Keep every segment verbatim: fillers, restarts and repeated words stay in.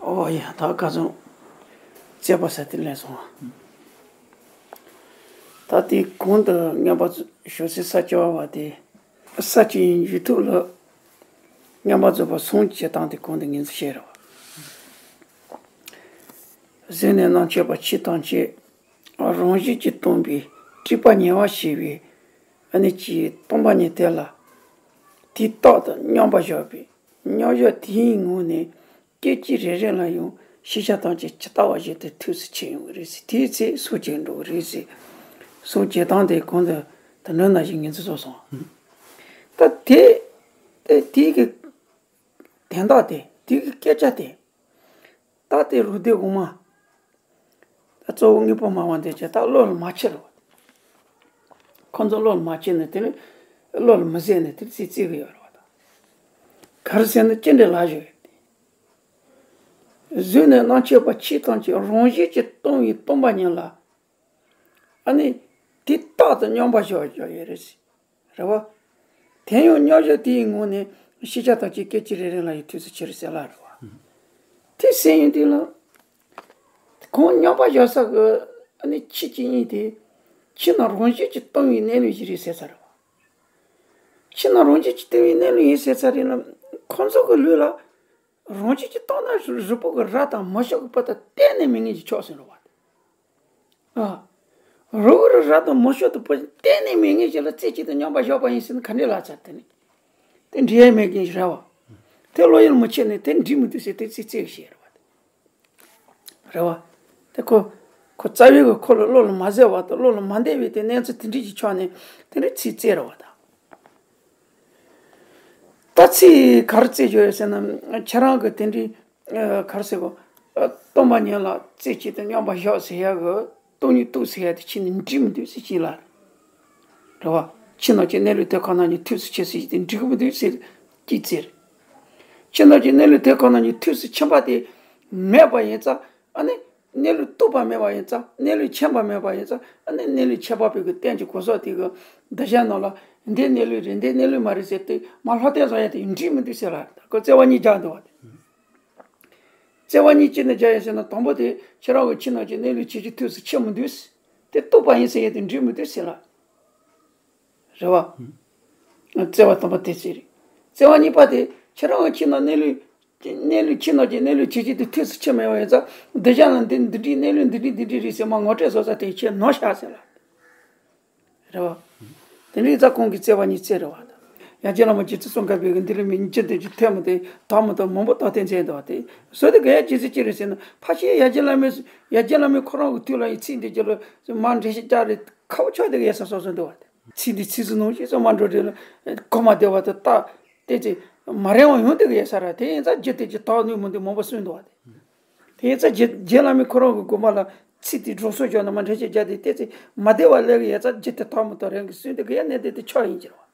ཨོ་ཡ། ད་ཁ་སང་རྩོད་པ་ཟེར་དེ་ལས་སོང་། ད་དེ་གོང་དུ་རྔན་པ་ཞོ་སའི་ས་སྐྱ་བ་དེ་ས་སྐྱའི་ཡུལ་དུ་ལ་རྔན་པ་རྫོགས་པ་སོང་བྱེད་སྟངས་དེ་གོང་དུ་ངེས་འཛིན་བཤད་རོགས། གཟོད་ནས་རྣམ་དཔྱོད་པ་ཕྱིར་བཏང་བྱེད། རང་བཞིན་གྱིས་སྟོང་པའི་སྤྲོས་པ་ཉེ་བར་ཞི་བའི་ཨ་ནི་ཀྱི་སྟོང་པ་ཉིད་དེ་ལ། དེ་རྟག་ཏུ་མཉམ་པར་བཞག་པའི་མཉམ་བཞག་དེའི་ངང་ནས་སྐད་ཅིག་རེ་རེ་ལ་ཡང་ཤེས་བྱ་ཐམས་ཅད་ཇི་ལྟ་བ་བཞིན་དུ་ཐོས་སུ་ཆུད་ཡོང་གི་རེད་ཟེར། དེའི་ཚེ་སོ་སྐྱེར་འགྲོ་གི་རེད་ཟེར། སོ་སྐྱེ་དང་དེ་གོང་དུ་དུ་ནོར་ན་བཞིན་ངེས་འཛིན་སོགས་སོང་། ད་དེ་དེ་དེའི་གི་དན་རྟགས་དེ་དེའི་གི་སྐད་ཆ་དེ། ད་དེ་རུ་སྡེ་དབུ་མ། ད་གཙོ་བོ་དངོས་པོ་སྨྲ་བ་འདི་ཅག་ད་བློ་ལ་མ་ཆེ་རུ། ཁོ་ཚོ་བློ་ལ་མ་ཆེ་ནས་དེ་ནི་བློ་ལ་མི་ཟད་ནས་དེ་རྩིས་རྩིས་གི་ཡོད་རེད་བ། ད་ག་རེ་ཟེར་ན་ཅི་འདྲའི་ལག་ཞུ་ཡོད་དེ། གཟོད་ནས་རྣམ་དཔྱོད་པ་ཕྱིར་བཏང་བྱེད། རང་བཞིན་གྱིས་སྟོང་བའི་སྟོང་པ་ཉིད་ལ། ཨ་ནི་དེ་རྟག་ཏུ་མཉམ་པར་བཞག་བཞག་ཡོད་རེད། རེད་བ། དེ་ཡང་མཉམ་བཞག་དེའི་ངང་ནས་ཤེས་བྱ་ཐམས་ཅད་སྐད་ཅིག་རེ་རེ་ལ་ཡང་ཐོས་སུ་ཆུད་ཟེར་ལ་རེད་བ། དེ་ཟེར་ཡོང་དུས་ལ། ཁོང་མཉམ་པར་བཞག་ས་གི་ཨ་ནི་ཆོས་ཀྱི་དབྱིངས་དེ་ཕྱི་ནང་རང་བཞིན་གྱིས་སྟོང་བའི་གནས་ལུགས་ཤིག་རེད་ཟེར་ཚར་བ། ཕྱི་ནང་རང་བཞིན་གྱིས་སྟོང་བའི་གནས་ལུགས་ཡིན་ཟེར་ཚར་རེད་ལ། ཁོང་ཚོ་གི་ལུགས་ལ་རང་བཞིན་གྱིས་སྟོང་ན་རི་བོ་གི་རྭ་དང་མུ་ཞོ་གི་བུ་དང་གཏན་ནས་མི་ངེས་ཀྱི་ཕྱོགས་ཟེར་རོ་བ། ཨ། རི་བོ་གི་རྭ་དང་མུ་ཞོ་དང་བུ་གཏན་ནས་མི་ངེས་ཞིག་ལ་རྩེ་གཅིག་ཏུ་མཉམ་པར་བཞག་པ་ཡིན་ཟེར་ན་ག་འདྲའི་ལག་ཆ་དེ་ནི། དེ་འདྲི་ཡས་མེད་མཁན་ཞིག་རེད་བ། དེ་བློ་ཡུལ་མི་ཆེ་ནས་དེ་འདྲི་མི་འདུག་ཟེར་དེ་རྩིས་རྩིས་བཤད་རེད་བ། རེད་བ། དེ་ཁོ། ཁོ་རྩ་བའི་གི་ཁོ་ལ་བློ་ལ་མ་ཟད་བ་དང་བློ་ལ་མ་འདས་པའི་དེ་གནས་ཚུལ་དེ་འདྲ་ཞིག་ཆགས་ནས་དེ་འདྲ་རྩིས་རྩིས་རེད་བ་དང་། ད་ཚིག་ག་རེ་རྩིས་ཡོད་ཟེར་ན་ཁྱེད་རང་གི་དེ་འདྲའི་ག་རེ་ཟེར་གོ། སྟོང་པ་ཉིད་ལ་རྩེ་གཅིག་ཏུ་མཉམ་པར་བཞག་ཟེར་ཡ་གི་སྟོང་ཉིད་རྟོགས་ཟེར་ཡ་དེ་ཁྱེད་ནི་འགྲིག་མི་འདུག་ཟེར་གྱིས་ལ། རེད་བ། ཕྱི་ནང་གི་གནས་ལུགས་དེ་ཁོ་ན་ཉིད་ཐོས་སུ་ཆུད་ཟེར་གྱིས་དེ་འགྲིག་མི་འདུག་ཟེར་གྱིས་ཟེར། ཕྱི་ནང་གི་གནས་ལུགས་དེ་ཁོ་ན་ཉིད་ཐོས་སུ་ཕྱིན་པ་དེ་མེད་པ་ཡིན་ཙང་ཨ་ནི། གནས་ལུགས་རྟོགས་པ་མེད་པ་ཡིན་ཙང་གནས་ལུགས་མཁྱེན་པ་མེད་པ་ཡིན་ཙང་ཨ་ནི་གནས་ལུགས་ཁྱད་པར་བའི་གི་རྟེན་གྱི་གོ་ས་དེ་གི་འདི་གཞན་རྣམས་ལ་འདི་གནས་ལུགས་རེད་འདི་གནས་ལུགས་མ་རེད་ཟེར་ཏེ་མ་ལྷོ་བལྟས་བཟོ་ཡ་དེ་འགྲིག་མི་འདུག་ཟེར་ལ་ཁོ་བརྩེ་བ་གཉིས་རྒྱག་འདུག་བ་དེ། བརྩེ་བ་གཉིས་ཅི་ནས་རྒྱག་ཡ་ཟེར་ན་དང་པོ་དེ་ཁྱེད་རང་གི་ཕྱི་ནང་གི་གནས་ལུགས་ཇི་བཞིན་ཐོས་སུ་ཆུད་མི་འདུག་དེ་རྟོགས་པ་ཡིན་ཟེར་ཡ་དེ་འགྲིག་མི་འདུག་ཟེར་ལ། རེད་བ། བརྩེ་བ་དམ་པ་དེ་ཚེ་རེད། བརྩེ་བ་གཉིས་པ་དེ་ཁྱེད་རང་གི་ཕྱི་ནང་གནས་ལུགས་གནས་ལུགས་ཕྱི་ནང་གི་གནས་ལུགས་ཇི་བཞིན་དུ་ཐོས་སུ་ཆུད་མེད་པ་ཡིན་ཙང་འདི་གཞན་ལ་འདི་འདི་འདྲའི་གནས་ལུགས་འདི་འདྲའི་འདི་འདྲའི་རེད་ཟེར་མ་ངོ་སྤྲོད་བཟོ་ས་དེ་ཁྱེད་ནོར་ཤག་ཟེར་ལ། རེད་བ། དེ་འདྲའི་རྩ་ཁོང་གི་བརྩེ་བ་གཉིས་ཚེ་རེད་བ་དང་། ཡ་རྒྱལ་བླ་མ་རྗེ་བཙུན་གསུང་མཁན་པའི་གི་འདི་ལ་མི་འཇིག་རྟེན་གྱི་ཐོན་མི་དེ་དག་མི་དང་མང་པོ་དག་སྟེ་མཛད་འདུག་བ་དེ། བཟོ་དེ་ག་ཡ་ཇི་སྲིད་ཅི་རེད་ཟེར་ན་ཕ་ཤེས་ཡ་རྒྱལ་བླ་མའི་ཡ་རྒྱལ་བླ་མའི་ཁོ་རང་གི་དུས་ལ་ཡི་ཚིག་འདི་རྒྱལ་ལ་མ་འགྲེལ་བཤད་རྒྱག་རེད་ཁ་བ་ཆོག་དེ་ག་ཡ་ས་སོ་སོ་འདུག་བ་དེ། ཚིག་འདི་ཚིག་ཟིན་ནོ་ཞེས་སོ་མ་འགྲོ་དེ་ལ་གོ་མ་བདེ་བ་དང་རྟགས་དེ་ཚེ་མ་རན་བ་ཡོང་དེ་ག་ཡ་ས་ར་དེ་ཡིན་ཙང་ཇི་སྲིད་ཅི་དག་ནུས་མི་འདུག་མང་པོ་གསུངས་འདུག་བ་དེ། དེ་ཡིན་ཙང་རྗེ་རྗེ་བླ་མས་ཁོ་རང་གི་དགོངས་པ་ལ་ཚིག་དེ་སྒྲོག་སོགས་བྱུང་ན་མ་འགྲེལ་བཤད་རྒྱག་དེ་ལྟས་ཚེ་མ་བདེ་བ་ལས་ཀྱི་ཡ་ཚ་ཇི་སྟེ་ཐག་མི་ཐག་རང་གི་སུན་དེ་གི་ཡ་གནས་དེ་དེ་ཆོག་ཡིན་གྱི་རེད་བ།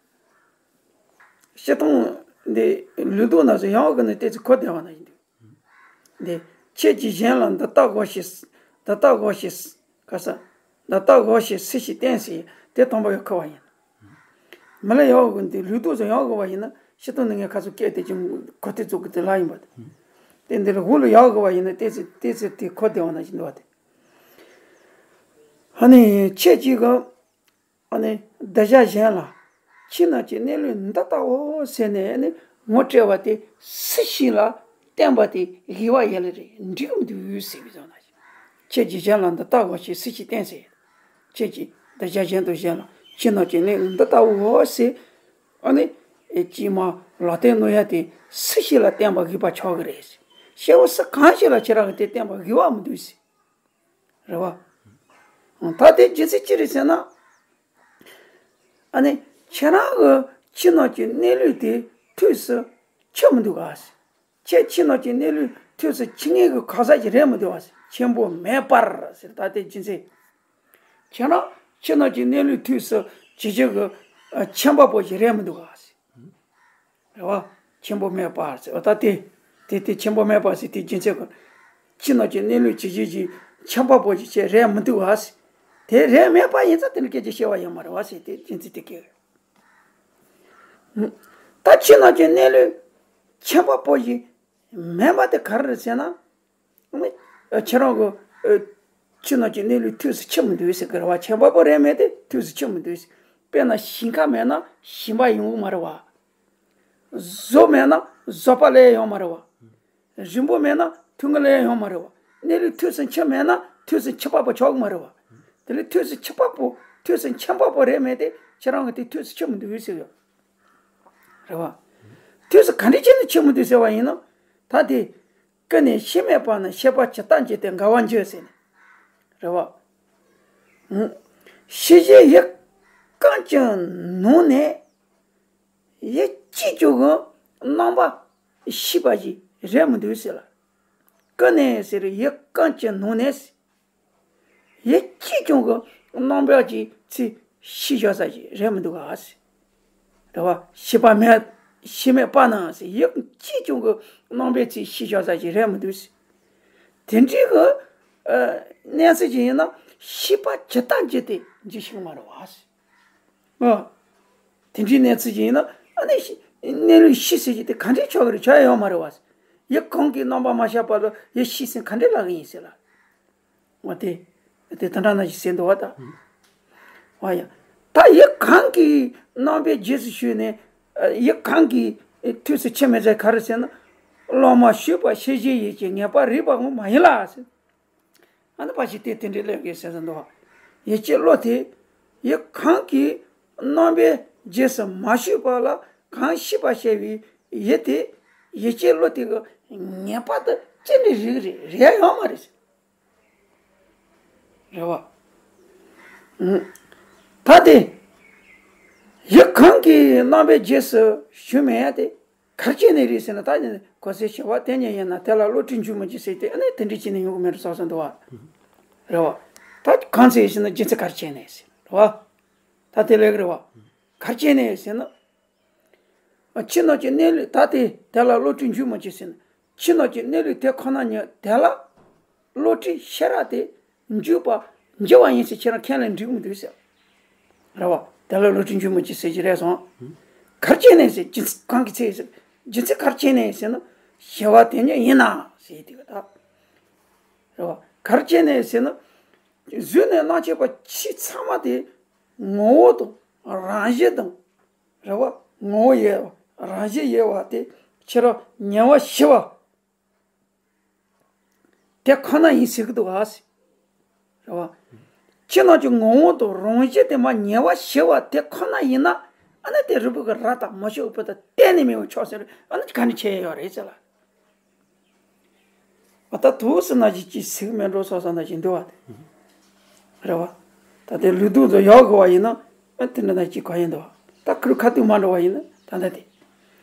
སྤྱིར་བཏང་འདི་ལུས་སྟོབས་ན་ཚོ་ཡང་གི་ནི་ལྟས་ཚེ་གོ་བདེ་བ་ན་ཡིན་དུས། འདི་ཁྱེད་ཀྱིས་གཞན་ལ་འདི་ལྟ་གོ་ཞེས་འདི་ལྟ་གོ་ཞེས། ཁ་ས། ད་ལྟ་གོ་ཞེས་སྲིད་ཞིག་བསྟན་ཟེར་དེ་དང་པོ་ཡང་ཁོ་བ་ཡིན། མི་ལ་ཡག་གི་འདི་ལུས་སྟོབས་སུ་ཡག་གི་བ་ཡིན་ན་ཤི་སྟོང་ནི་ངས་ཁ་སོ་སྐད་དེ་ཅིང་གོ་ཐེ་བཙུགས་གི་དེ་ལ་ཡིན་པ་དེ། དེ་འདི་ལ་འུ་ལ་ཡག་གི་བ་ཡིན་ན་ཏེ་ཚེ་ཏེ་ཚེ་དེ་ཁོ་བདེ་བ་ན་བཞིན་འདུག་བ་དེ། ཧ་ནི་ཁྱེད་ཀྱིས་གི་ཨ་ནི་འདི་བྱ་གཞན་ལ་ཕྱི་ནང་གི་གནས་ལུགས་འདི་ལྟ་བོ་ཟེར་ནས་ཨ་ནི་ངོ་སྤྲད་པ་དེ་སྲིད་ཞིག་ལ་བསྟན་པ་དེ་དགེ་བ་ཡིན་ལ་རེད་འགྲིག་མི་འདུག་ཟེར་བའི་བཟོ་ན། ཁྱེད་ཀྱིས་གཞན་ལ་འདི་ལྟ་བ་ཞིག་སྲིད་ཞིག་བསྟན་ཟེར། ཁྱེད་ཀྱིས་འདི་བྱ་གཞན་དང་གཞན་ལ་ཕྱི་ནང་གི་གནས་ལུགས་འདི་ལྟ་བོ་ཟེར། ཨ་ནི། ཅིས་མ་ལག་བསྟན་གནང་ཡ་དེ་སྲིད་ཞིག་ལ་བསྟན་པ་དགེ་བ་ཆགས་ཀྱི་རེད་ཟེར། སྐྱེ་བོ་སུ་གང་ཞིག་ལ་ཁྱེད་རང་གིས་དེ་བསྟན་པ་དགེ་བ་མི་འདུག་ཟེར། རེད་བ། ད་དེ་རྒྱུ་མཚན་ཅི་རེད་ཟེར་ན། ཨ་ནི་ཁྱེད་རང་གི་ཕྱི་ནང་གི་གནས་ལུགས་དེ་ཐོས་སུ་ཆུད་མི་འདུག་ག་ཟེར། ཁྱེད་ཕྱི་ནང་གི་གནས་ལུགས་ཐོས་སུ་ཆུད་མཁན་གྱི་གང་ཟག་ཅིག་རེད་མི་འདུག་ག་ཟེར། ཆེན་པོ་མེད་པར་ཟེར་ད་དེ་རྒྱུ་མཚན། ཁྱེད་རང་ཕྱི་ནང་གི་གནས་ལུགས་ཐོས་སུ་ཇི་བཞིན་གྱི་མཁྱེན་པ་པོ་ཞིག་རེད་མི་འདུག་ག་ཟེར། རེད་བ། ཆེན་པོ་མེད་པར་ཟེར་བ་ད་དེ། དེ་དེ་ཆེན་པོ་མེད་པར་ཟེར་དེ་རྒྱུ་མཚན་གྱི། ཕྱི་ནང་གི་གནས་ལུགས་ཇི་བཞིན་གྱི་མཁྱེན་པ་པོ་ཞིག་བྱས་རེད་མི་འདུག་ག་ཟེར། དེ་རེད་མེད་པ་ཡིན་ཙང་དེ་ནི་སྐད་ཆ་བཤད་པ་ཡིན་མ་རེད་བ་ཟེར་དེ་རྒྱུ་མཚན་དེ་སྐད། ད་ཕྱི་ནང་གི་གནས་ལུགས་མཁྱེན་པ་པོ་ཞིག་མེད་པ་དེ་ག་རེ་རེད་ཟེར་ན། ཨ། ཁྱེད་རང་གི་ཨ། ཕྱི་ནང་གི་གནས་ལུགས་ཐོས་སུ་ཆུད་མི་འདུག་ཟེར་གི་རེད་བ། ཁྱད་པར་པོ་རེད་མེད་དེ་ཐོས་སུ་ཆུད་མི་འདུག་ཟེར། དཔེར་ན་ཞིང་ཁ་མེད་ན་ཞིང་པ་ཡོང་གི་མ་རེད་བ། བཟོ་མེད་ན་བཟོ་པ་ལས་ཡོང་མ་རེད་བ། རིན་པོ་མེད་ན་ཐོན་ཁུངས་ལས་ཡོང་མ་རེད་བ། གནས་ལུགས་ཐོས་སུ་ཆུད་མེད་ན་ཐོས་སུ་ཆུད་པ་པོ་ཆགས་གི་མ་རེད་བ། དེ་ལས་ཐོས་སུ་ཆུད་པ་པོ་ཐོས་སུ་ཆུད་པ་པོ་རེད་མེད་དེ་ཁྱེད་རང་གི་དེ་ཐོས་སུ་ཆུད་མི་འདུག་ཟེར་ཡོད། རེད་བ། ཐོས་སུ་ག་འདྲ་བྱས་ནས་ཆུད་མི་འདུག་ཟེར་བ་ཡིན་ན། ད་དེ། ཀུན་ནས་ཤེས་མེད་པ་ན་ཤེས་པ་ཇི་ལྟར་འགྱུར་ཏེ་འགལ་བར་འགྱུར་ཟེར་ནས། རེད་བ། ཤེས་བྱའི་ཡུལ་གང་གི་ནང་ནས་ཡུལ་གཅིག་ཀྱང་གི་རྣམ་པ་ཤེས་པ་ཞིག་རེད་མི་འདུག་ཟེར་ལ། ཀུན་ནས་ཟེར་ཡུལ་གང་གི་ནང་ནས། ཡུལ་གཅིག་ཀྱང་གི་རྣམ་པ་ཅིག་ཚིག་ཤེས་བྱ་ས་ཞིག་རེད་མི་འདུག་ག་ཟེར། རེད་བ། ཤེས་པ་མེད། ཤེས་མེད་པ་ན་ཟེར་ཡུལ་གཅིག་ཀྱང་གི་རྣམ་པའི་ཚིག་ཤེས་བྱ་ས་ཞིག་རེད་མི་འདུག་ཟེར། དེ་འདྲའི་གི་ཨ། གནས་ཚུལ་ཅིག་ཡིན་ན་ཤེས་པ་ཇི་ལྟར་འགྱུར་ཏེ་འགྱུར་ཤེས་མ་རེད་བ་ཟེར། ཨ། དེ་འདྲའི་གནས་ཚུལ་ཅིག་ཡིན་ན་ཨ་ནི་ཤེས། གནས་ལུགས་ཤེས་ཟེར་གྱི་དེ་ག་འདྲའི་ཆགས་ཀྱི་རེད། ཆགས་ཡ་ཡོད་མ་རེད་བ་ཟེར། ཡུལ་གང་གི་རྣམ་པ་མ་ཤེས་པ་ལ་ཡུལ་ཤེས་ཟེར་ག་འདྲའི་ལབ་ཀྱི་ཡིན་ཟེར་ལ། འོ་དེ། དེ་དོན་དག་ནང་བཞིན་ཟེར་འདུག་བ་ད། འོ་ཡ། ད་ཡུལ་གང་གི་རྣམ་པའི་རྗེས་སུ་ཞུགས་ནས། ཡུལ་གང་གི་ཐོས་སུ་ཆུད་མི་ཟེར་ག་རེ་ཟེར་ན། བློ་མ་ཞུགས་པ་ཤེས་བྱའི་ཡུལ་གྱི་ངེས་པ་རིག་པའང་མ་ཡིན་ལ་ཟེར། ཨ་ནི་ཕལ་ཆེར་དེ་དེ་འདྲའི་ལབ་ཀྱི་ཟེར་ཟིན་འདུག་བ། ཡུལ་གྱི་བློ་དེ། ཡུལ་གང་གི་རྣམ་པའི་རྗེས་སུ་མ་ཞུགས་པ་ལ་གང་ཤེས་པ་ཤེས་པའི་ཡུལ་དེ། ཡུལ་གྱི་བློ་དེ་གི་ངེས་པ་དེ་ཅི་འདྲའི་རིག་རེད། རེད་ཡོད་མ་རེད། རེད་བ། ཨང་། ད་དེ། ཡུལ་གང་གི་རྣམ་པའི་རྗེས་སུ་ཞུགས་མེད་ཡ་དེ། ག་རེ་བྱས་ནས་རེད་ཟེར་ན། ད་ནི་གོང་གསལ་ཞི་བ་དེ་ཉིད་ཡིན་ན་དེ་ལ་བློ་གྲོས་འཇུག་མི་བྱེད་ཟེར་དེ། ཨ་ནི་དེ་འདྲས་བྱས་ནས་ཡོང་གི་མེད་འགྲོ་བསམ་བསམ་འདུག་བ། རེད་བ། ད་གང་ཚེ་ཡིན་ཟེར་ན་རྒྱུ་མཚན་ག་རེ་བྱས་ནས་ཟེར། རེད་བ། ད་དེ་ལས་རེད་བ། ག་རེ་བྱས་ནས་ཟེར་ན། ཕྱི་ནང་གི་གནས་ལུགས་ད་དེ་དེ་ལ་བློ་གྲོས་འཇུག་མི་བྱེད་ཟེར་ན། ཕྱི་ནང་གི་གནས་ལུགས་དེ་ཁོ་ན་ཉིད་དེ་ལ་བློ་གྲོས་ཤེས་རབ་དེ་འཇུག་པ་འགྱུར་བ་ཡིན་ཟེར་ཁྱེད་རང་ཁས་ལེན་འགྲིག་མི་འདུག་ཟེར། རེད་བ། དེ་ལ་བློ་གྲོས་འཇུག་མི་བྱེད་ཟེར་གྱི་རེད་སོང་། ག་རེ་བྱས་ནས་ཟེར། རྒྱུ་མཚན་གང་གི་ཚེ་ཟེར། རྒྱུ་མཚན་ག་རེ་བྱས་ནས་ཟེར་ན། ཞི་བ་དེ་ཉིད་ཡིན་ན་ཟེར་དེ་ག་ད། རེད་བ། ག་རེ་བྱས་ནས་ཟེར་ན། གཟུགས་ནས་རྣམ་མཁྱེན་པ་ཆོས་ཚང་མ་དེ་ངོ་བོ་དང་རང་བཞིན་དང་། རེད་བ། ངོ་བོ་ཡོད་པ་རང་བཞིན་ཡོད་པ་དེ་ཁྱེད་རང་ཉེ་བར་ཞི་བ་དེ་ཁོ་ན་ཡིན་ཟེར་གི་འདུག་ག་ཟེར། རེད་བ། ཁྱེད་རང་གི་ངོ་བོ་དང་རང་བཞིན་དེ་མ་ཉེ་བར་ཞི་བ་དེ་ཁོ་ན་ཡིན་ན། ཨ་ནི་དེ་རིལ་བུ་གི་རབ་དང་མ་ཞུགས་པ་དང་གཏན་ནས་མེད་པ་ཆོག་ཟེར། ཨ་ནི་ག་འདྲ་བྱས་ཡོད་རེད་ཟེར་ལ། ད་ཐུགས་སུ་ན་ཅིག་ཅིག་ཟིག་མེད་འགྲོ་སོགས་ས་ན་ཅིག་འདུག་བ། རེད་བ། ད་དེ་ལུས་སྟོབས་ཚོ་ཡག་དགོས་བ་ཡིན་ན། ཨ་དེ་འདྲ་ན་ཅིག་ག་ཡིན་འདུག་བ། ད་ཁུར་ཁ་ཐུག་མ་འགྲོ་བ་ཡིན་ན་ད་ལྟ་དེ།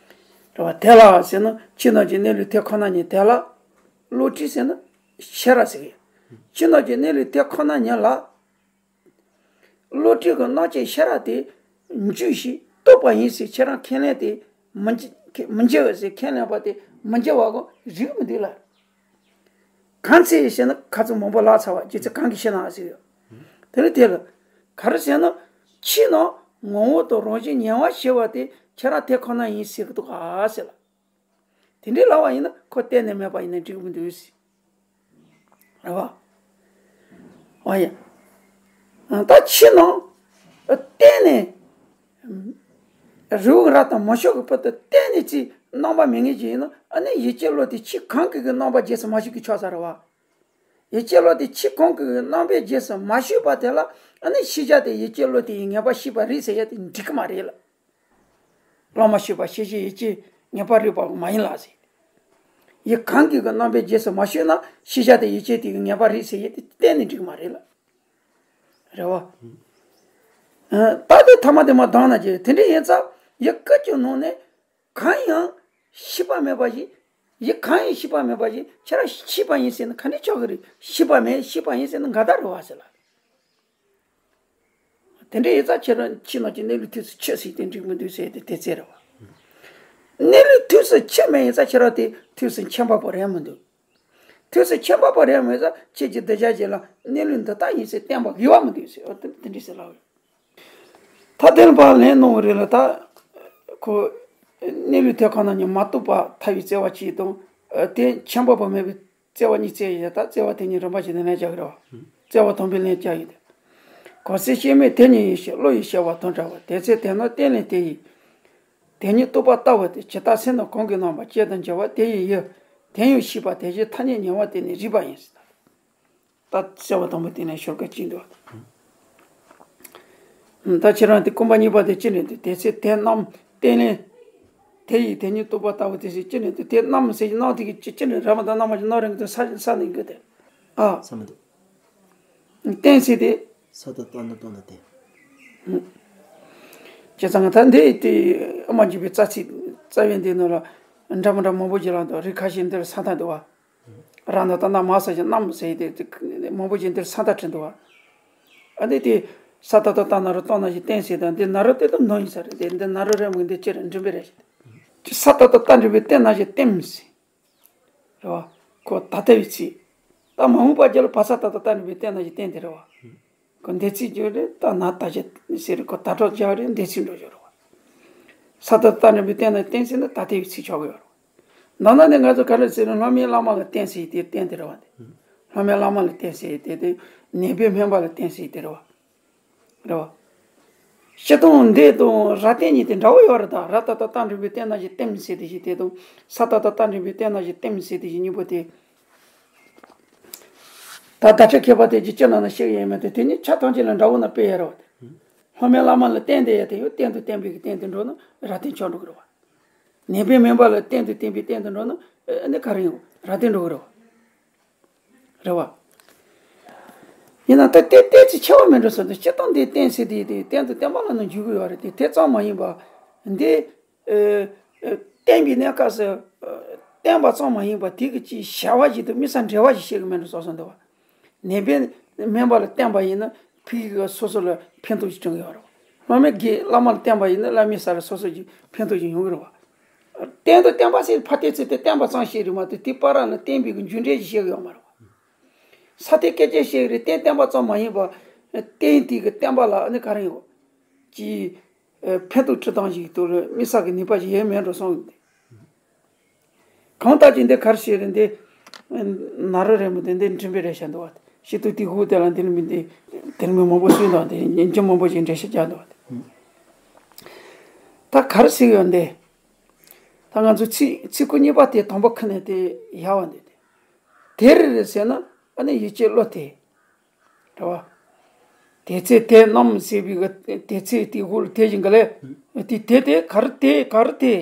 རེད་བ། དེ་ལ་ཟེར་ན་ཕྱི་ནང་གི་གནས་ལུགས་དེ་ཁོ་ན་ཉིད་དེ་ལ། བློ་གྲོས་ཟེར་ན་ཤེས་རབ་ཟེར་གི་ཡོད། ཕྱི་ནང་གི་གནས་ལུགས་དེ་ཁོ་ན་ཉིད་ལ། བློ་གྲོས་ཀྱི་རྣམ་མཁྱེན་ཤེས་རབ་དེ་འཇུག་ཞིང་རྟོགས་པ་ཡིན་ཟེར་ཁྱེད་རང་ཁས་ལེན་དེ་མི་འགྱུར་མི་འགྱུར་ཟེར་ཁས་ལེན་པ་དེ་མི་འགྱུར་བ་གོ་རིག་མི་འདུག་ལ། གང་ཚེ་ཟེར་ན་ཁ་ཚིག་མང་པོ་ལབ་ཚར་བ། རྗེས་ཚིག་གང་གི་ཕྱིར་ན་ཟེར་ཡོད། དེ་ལ་དེ་ལ་ག་རེ་ཟེར་ན། ཕྱི་ནང་ངོ་བོ་དང་རང་བཞིན་ཉེ་བར་ཞི་བ་དེ་ཁྱེད་རང་དེ་ཁོ་ན་ཡིན་ཟེར་གི་འདུག་ག་ཟེར་ལ། དེ་འདྲའི་ལབ་པ་ཡིན་ན་ཁོ་གཏན་ནས་མེད་པ་ཡིན་ན་འགྲིག་མི་འདུག་ཟེར། རེད་བ། འོ་ཡ། ད་ཕྱི་ནང་གཏན་ནས་རིལ་བུ་རབ་དང་མ་ཞུགས་ཀྱི་བར་དུ་གཏན་ནས་ཅིག་རྣམ་པ་མེད་མཁན་ཅིག་ཡིན་ན། ཨ་ནི་ཡུལ་གྱི་བློ་དེ་ཕྱི་གང་གི་གི་རྣམ་པ་རྗེས་སུ་མ་ཞུགས་ཀྱི་ཆགས་ས་རེད་བ། ཡུལ་གྱི་བློ་དེ་ཕྱི་གང་གི་གི་རྣམ་པའི་རྗེས་སུ་མ་ཞུགས་པ་དེ་ལ། ཨ་ནི་ཤེས་བྱ་དེ་ཡུལ་གྱི་བློ་དེ་ཡི་ངེས་པ་ཤེས་པ་རེད་ཟེར་ཡ་དེ་འགྲིག་གི་མ་རེད་ལ། བློ་མ་ཞུགས་པ་ཤེས་བྱའི་ཡུལ་གྱི་ངེས་པ་རིག་པ་མ་ཡིན་ལ་ཟེར། ཡུལ་གང་གི་གི་རྣམ་པའི་རྗེས་སུ་མ་ཞུགས་ན་ཤེས་བྱ་དེ་ཡུལ་གྱི་དེ་གི་ངེས་པ་རེད་ཟེར་ཡས་དེ་གཏན་ནས་འགྲིག་མ་རེད་ལ། རེད་བ། ད་དེ་ཐ་མ་དེ་མ་འདང་ན་རྒྱལ། དེ་འདྲ་ཡིན་ཙང་ཡུལ་ཀུན་གྱི་ནང་ནས་གང་ཡང་ཤེས་པ་མེད་པ་ཞིག་ཡུལ་གང་ཡང་ཤེས་པ་མེད་པ་ཞིག་ཁྱེད་རང་ཤེས་པ་ཡིན་ཟེར་ན་ག་འདྲ་ཆགས་ཀྱི་རེད། ཤེས་པ་མེད་ཤེས་པ་ཡིན་ཟེར་ན་འགལ་ཟླ་རེད་བ་ཟེར་ལ། དེ་འདྲ་ཡིན་ཙང་ཁྱེད་རང་ཕྱི་ནང་གི་གནས་ལུགས་ཐོས་སུ་ཆུད་ཟེར་དེ་འགྲིག་མི་འདུག་ཟེར་དེ་དེ་ཚེ་རེད་བ། གནས་ལུགས་ཐོས་སུ་ཆུད་མེད་ཡིན་ཙང་ཁྱེད་རང་དེ་ཐོས་སུ་ཆུད་པ་པོ་རེད་མི་འདུག་ཐོས་སུ་ཆུད་པ་པོ་རེད་མི་ཙང་ཁྱེད་ཀྱི་གདུལ་བྱ་ཅིག་ལ་གནས་ལུགས་འདི་ལྟ་ཡིན་ཟེར་བསྟན་པ་དགོས་པ་མི་འདུག་ཟེར་བ་དེ་དེ་འདྲ་ཟེར་ལ། ད་དེ་ལ་ཕར་ལན་གནང་བ་རེད་ལ། ད་ཁོ་གནས་ལུགས་དེ་ཁོ་ན་ཉིད་མ་རྟོགས་པ་ཐལ་བའི་བརྩེ་བ་གཅིག་དང་། དེ་ཆུད་པ་པོ་མེད་པའི་ བརྩེ་བ་གཉིས་བརྩེ་ཡི་ད་བརྩེ་བ་དེ་ཉིད་རིམ་པ་བཞིན་དུ་ལེན་བྱ་གི་རེད་བ། བརྩེ་བ་དང་པོའི་ལན་བྱ་ཡི་དེ། གང་ཟག་སྐྱེ་མེད་དེ་ཉིད་ཡིན་ཞེས་བློ་ཡིས་བྱ་བ་དང་བྲལ་བ་དེ་ཚེ་དེ་ན་རྟེན་ལས་དེ་ཡི། དེ་ཉིད་རྟོགས་པ་ལྟ་བུ་སྟེ་ཇི་ལྟར་སེམས་ནི་གང་གིས་སྣང་བ་སྐྱེ་དང་འཇིག་པ་དེ་ཡི་ཡུལ། དེ་ཡང་ཤེས་པ་དེ་བཞིན་ཐ་སྙད་ཉེ་བ་དེ་ནི་རིག་པ་ཡིན་ཟེར། ད་བརྩེ་བ་དང་པོ་དེ་ནས་ཤོར་སྐད་ཅིག་འདུག་ད་ཁྱེད་རང་དེ་རྐང་པ་གཉིས་པ་དེ་ཅི་ནས་འདུག་དེ་ཚེ་དེ་རྣམས་རྟེན་ལས། དེ་ཡི་དེ་ཉིད་རྟོགས་པ་ལྟ་བུ་དེ་ཚེ་ཅི་ནས་འདུག་དེ་རྣམས་ཟེར་གྱི་རྣམས་དེ་གི་ཅི་ཅི་ནས་ར་མ་དང་རྣམ་མ་གྱི་རྣམ་རིང་གི་དེ་ས་ས་ནས་འགོད་དེ། ཨ། ས་མི་འདུག་རྟེན་ཟེར་དེ། ས་དང་རྟེན་དང་རྟེན་ལ་བརྟེན། བྱས་ཙང་ད་འདི་དེ་ཨ་མ་འཇིག་པའི་རྩ་ཚིག་རྩ་བའི་འདི་ནང་ལ་འདྲ་མི་འདྲ་མང་པོ་ཅིག་ལ་འདུག་རིགས་ཁ་ཤས་འདིར་ས་མཐའ་འདུག་བ། རང་དང་རྟ་ནག་མ་ས་ཞིང་གནམ་ཟེར་ཏེ་མང་པོ་ཅིག་འདིར་ས་མཐའ་བྲིས་འདུག་བ། ཨ་ནི་དེ་ས་ཏ་བཏགས་སྟ་ན་རོ་སྟོ་ན་ཞིག་རྟེན་ཟེར་དང་འདི་ན་རོ་དེ་དང་ནོ་ཡིན་ས་རེད་དེ་འདི་ན་རོ་རེད་མོ་འདི་ཅི་རེད་འགྲིམ་པའི་རེད་ཞེས། ས་ཏ་བཏགས་སྟ་འགྲིམ་པའི་སྟེ་ན་ཞིག་སྟེམ་ཟེར། རེད་བ། ཁོ་ད་ལྟ་བའི་ཚིག་ད་མ་འོངས་པ་རྒྱ་ལ་བ་ས་ཏ་བཏགས་སྟ་འགྲིམ་པའི་སྟེ་ན་ཞིག་སྟེན་དེ་རེད་བ། ཁོ་འདས་ཚིག་བརྗོད་རེད་ད་ན་ད་ཞིག་ཟེར་ཁོ་ད་གྲོགས་རྒྱ་རེད་འདས་ཚིག་འགྲོ་རྒྱུ་རེད་བ། ས་ཏ་བཏགས་སྟ་འགྲིམ་པའི་སྟེ་ན་སྟེན་ཟེར་ན་ད་ལྟ་བའི་ཚིག་ཆགས་ཀྱི་ཡོད་རེད་བ། ནང་ན་ནི་ང་ཚོ་ག་རེ་ཟེར་ན་སློབ་མའི་བླ་མ་ལ་བརྟེན་ཟེར་དེ་བརྟེན་དེ་རེད་བ། སློབ་མའི་བླ་མ་ལ་བརྟེན་ཟེར་དེ་དེ་ནད་པའི་སྨན་པ་ལ་བརྟེན་ཟེར་དེ་རེད་བ། རེད་བ། སྤྱིར་བཏང་འདི་དང་ར་བརྟེན་གཉིས་དེ་འདྲ་བོ་ཡོད་རེད་ད་ར་ཏ་བཏགས་སྟ་འགྲིམ་པའི་སྟེ་ན་ཞིག་སྟེམ་ཟེར་དེ་ཞིག་དེ་དང་ས་ཏ་བཏགས་སྟ་འགྲིམ་པའི་སྟེ་ན་ཞིག་སྟེམ་ཟེར་དེ་ཞིག་གཉིས་པོ་དེ། ད་བརྡ་ཁྲིད་མཁས་པ་དེ་ཀྱི་སྤྱི་ནང་ན་ཤེས་ཡོད་མེད་དེ་དེ་ནི་ཆ་ཐམས་ཅད་ལ་འདྲ་བོ་ན་དཔེ་ཡོད་རེད་བ། སློབ་མའི་བླ་མ་ལ་བརྟེན་ཏེ་ཡོད་དེ་ཡོད་བརྟེན་དུ་བརྟེན་པའི་གི་བརྟེན་དུ་འགྲོ་ན་ར་བརྟེན་ཆགས་འགྲོ་གི་རེད་བ། ནད་པའི་སྨན་པ་ལ་བརྟེན་དུ་བརྟེན་པའི་བརྟེན་དུ་འགྲོ་ན་ཨ་ནི་ག་རེ་ཡོང་ར་བརྟེན་འགྲོ་གི་རེད་བ། རེད་བ། ཡིན་ན་ད་ལྟའི་ལྟས་ཚིག་ཆེ་བ་མི་འགྲོ་ཟེར་དུས་སྤྱིར་བཏང་འདི་བརྟེན་ཟེར་དུས་དེ་བརྟེན་དུ་བརྟེན་པ་ལ་ནི་འཇུག་གི་ཡོད་རེད་དེ་དེ་ཙམ་མ་ཡིན་པ། འདི། ཨ། ཨ། བརྟེན་པའི་གནས་སྐབས་སུ། ཨ། བརྟེན་པ་ཙམ་མ་ཡིན་པ་དེ་གི་ཅིག་བྱ་བ་ཞིག་དང་དམིགས་བསལ་འབྲེལ་བ་ཞིག་བྱེད་ཀྱི་མེད་འགྲོ་བསམ་བསམ་འདུག་བ། ནད་པའི་སྨན་པ་ལ་བརྟེན་པ་ཡིན་ན་ཕ་གི་སོ་སོ་ལ་ཕན་ཐོགས་ཤིག་བྱུང་ཡོད་རེད་བ། སློབ་མའི་དགེ་བླ་མ་ལ་བརྟེན་པ་ཡིན་ན་བླ་མའི་ས་ལ་སོ་སོ་གི་ཕན་ཐོགས་ཤིག་ཡོང་གི་རེད་བ། བརྟེན་དང་བརྟེན་པ་ཟེར་ཕ་བརྟེན་ཚེ་དེ་བརྟེན་པ་ཙམ་ཞིག་རེད་མ་གཏོགས་དེ་བར་ལ་བརྟེན་པའི་གི་རྒྱུ་འབྲས་ཞིག་བཤད་གི་ཡོད་མ་རེད་བ། ས་ཏའི་སྐད་ཆ་བཤད་གི་རེད་བརྟེན་བརྟེན་པ་ཙམ་མ་ཡིན་པ། བརྟེན་དེ་གི་བརྟེན་པ་ལ་ནི་ག་རེ་ཡོད། ཅིག་ཕན་ཐོགས་ཁྲི་སྟོང་ཞིག་ཏུ་དམིགས་བསལ་གྱི་ནུས་པ་ཞིག་ཡོད་མེད་འགྲོ་སོང་། གང་ལྟར་ཅིག་འདི་གར་ཞིག་རེད་འདི། ན་རོ་རེད་མོ་འདི་འདི་འགྲིམ་པའི་རེད་བྱ་འདུག་བ། ཞིག་ཏུ་དེ་ཧུ་དེ་ལ་འདི་ནི་མི་འདི། དེ་ནི་མི་མང་པོ་སུས་འདུག་འདི་ཉིན་རྒྱུན་མང་པོ་ཞིག་འགྲེལ་བཤད་རྒྱག་འདུག་བ། ད་གར་ཞིག་ཡོད་འདི། ད་ང་ཚོ་ཚིག་ཚིག་ཁུ་གཉིས་པ་དེ་དང་པོ་ཁ་ནས་དེ་ཡག་བ་འདི། དེ་རེད་རེད་ཟེར་ན་ཨ་ནི་ཡིད་ཀྱི་བློ་དེ། རེད་བ། དེ་ཚེ་དེ་རྣམས་ཟེར་བའི་གི་དེ་ཚེ་དེ་གུ་ལ་དེ་བཞིན་གི་ལས། དེ་དེ་དེ་གར་དེ་གར་དེ།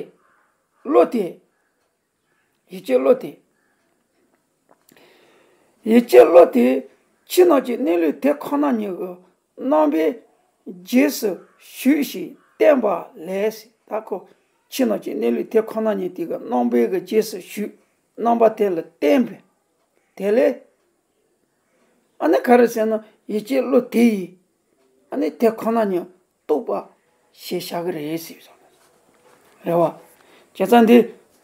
བློ་དེ། ཡིད་ཀྱི་བློ་དེ། ཡིད་ཀྱི་བློ་དེ་ཕྱི་ནང་གི་གནས་ལུགས་དེ་ཁོ་ན་ཉིད་ཀྱི་རྣམ་པའི་རྗེས་སུ་ཞུགས་ཤིང་བརྟེན་པ་ལས་ཟེར་ད་ཁོ་ཕྱི་ནང་གི་གནས་ལུགས་དེ་ཁོ་ན་ཉིད་དེ་གི་རྣམ་པའི་གི་རྗེས་སུ་ཞུགས་རྣམ་པ་དེ་ལ་བརྟེན་པས་དེ་ལས། ཨ་ནི་ག་རེ་ཟེར་ན་ཡིད་ཀྱི་བློ་དེ་ཡིས། ཨ་ནི་དེ་ཁོ་ན་ཉིད་རྟོགས་པ་ཞེས་བྱ་གི་རེད་ཟེར་བ། རེད་བ། བྱས་ཙང་འདི་